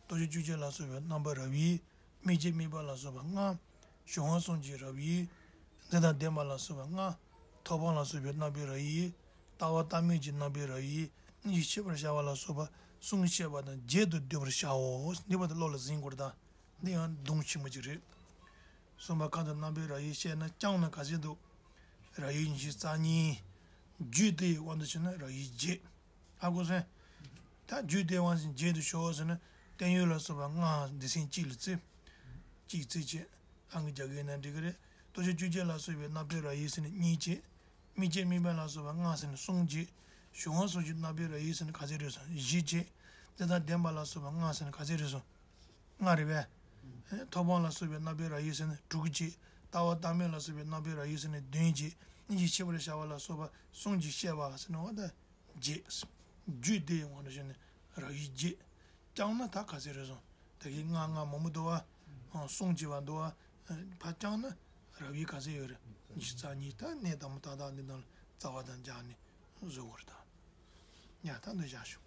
ལྟོ་འཕྱེ་བཅོ་བརྒྱད་ལ་སོགས་པའི་རྣམ་པ་རབ་དབྱེ། དམིགས་བཅས་དམིགས་པ་ལ་སོགས་པ་ལྔ། གཞུང་དབང་གསུམ་གྱི་རབ་དབྱེ། རྫས་དང་ལྡན་པ་ལ་སོགས་པ་ལྔ། ཐོབ་དབང་ལ་སོགས་པའི་རྣམ་པའི་རབ་དབྱེ། ལྟ་བ་ལྟ་མིན་གྱི་རྣམ་པའི་རབ་དབྱེ། གཉིས་ཀྱིས་ཤེས་པར་བྱ་བ་ལ་སོགས་པ་གསུམ་བཤད་པ་དང་བརྒྱད་དུ་བསྡུ་བར་བྱའོ། འདི་བ་དེ་བློ་ལ་ཟིན་དགོས་རེད་ད། འདི་ཡང་གདོང་ཆེན་པོ་ཅིག་རེད། གསུམ་པ་ཁམས་དང་རྣམ་པའི་རབ་དབྱེ་བཤད་ན་ལྕམ་ནི་ག་ཚད་འདུག་རབ་དབྱེ་ཉི་ཤུ་རྩ་གཉིས། རྒྱུད་སྡེའི་དབང་དུ་བྱས་ན་རབ་དབྱེ་བརྒྱད། ཧ་གོ་སོང་། ད་རྒྱུད་སྡེའི་དབང་ཟིན་བརྒྱད་དུ་ཤོག་ཟེར་ན་བརྟན་གཡོ་ལ་སོགས་པ་ལྔ་སྡེ་ཚན་གཅིག་ལ་བརྩི། གཅིག་བརྩི་བྱས། ཨང་ཀི་རྒྱག་གི་ཡིན་ན་འགྲིག་གི་རེད། ལྟོ་འཕྱེ་བཅོ་བརྒྱད་ལ་སོགས་པའི་རྣམ་པའི་རབ་དབྱེ་ཟེར་ན་གཉིས་བྱས། དམིགས་བཅས་དམིགས་པ་ལ་སོགས་པ་ལྔ་ཟེར་ན་གསུམ་བྱས། གཞུང་དབང་གསུམ་གྱི་རྣམ་པའི་རབ་དབྱེ་ཟེར་ན་ག་ཚད་རེད་སོང་། བཞི་བྱས། རྫས་དང་ལྡན་པ་ལ་སོགས་པ་ལྔ་ཟེར་ན་ག་ཚད་རེད་སོང་། ལྔ་རེད་པས། ཐོབ་དབང་ལ་སོགས་པའི་རྣམ་པའི་རབ་དབྱེ་ཟེར་ན་དྲུག་བྱས། ལྟ་བ་ལྟ་མིན་ལ་སོགས་པའི་རྣམ་པའི་རབ་དབྱེ་ཟེར་ན་བདུན་བྱས། གཉིས་ཀྱིས་ཤེས་པར་བྱ་བ་ལ་སོགས་པ་གསུམ་གྱིས་བཤད་པ་ཟེར་ན་འོ་ད་བརྒྱད། རྒྱུད་སྡེའི་དབང་དུ་བྱས་ནས་རབ་དབྱེ་བརྒྱད། ལྕམ་ནི་ད་ག་ཚད་རེད་སོང་། ད་གིན་ལྔ་ལྔ་མང་པོ་འདུག་བ། གསུམ་བྱས་པ་འདུག་བ། ཕར་ལྕམ་ནི་ ར་བའི་ག་ཚད་ཡོད་རེད། ཉི་ཤུ་རྩ་གཉིས། ད་གནས་དང་པོ་ཏག་ཏག་འདི་ནང་ལ་རྩ་བ་དང་སྦྱར་ནས་བཟོ་དགོས་རེད་ད། ཡ་ད་འདི་བཞག་ཞུ།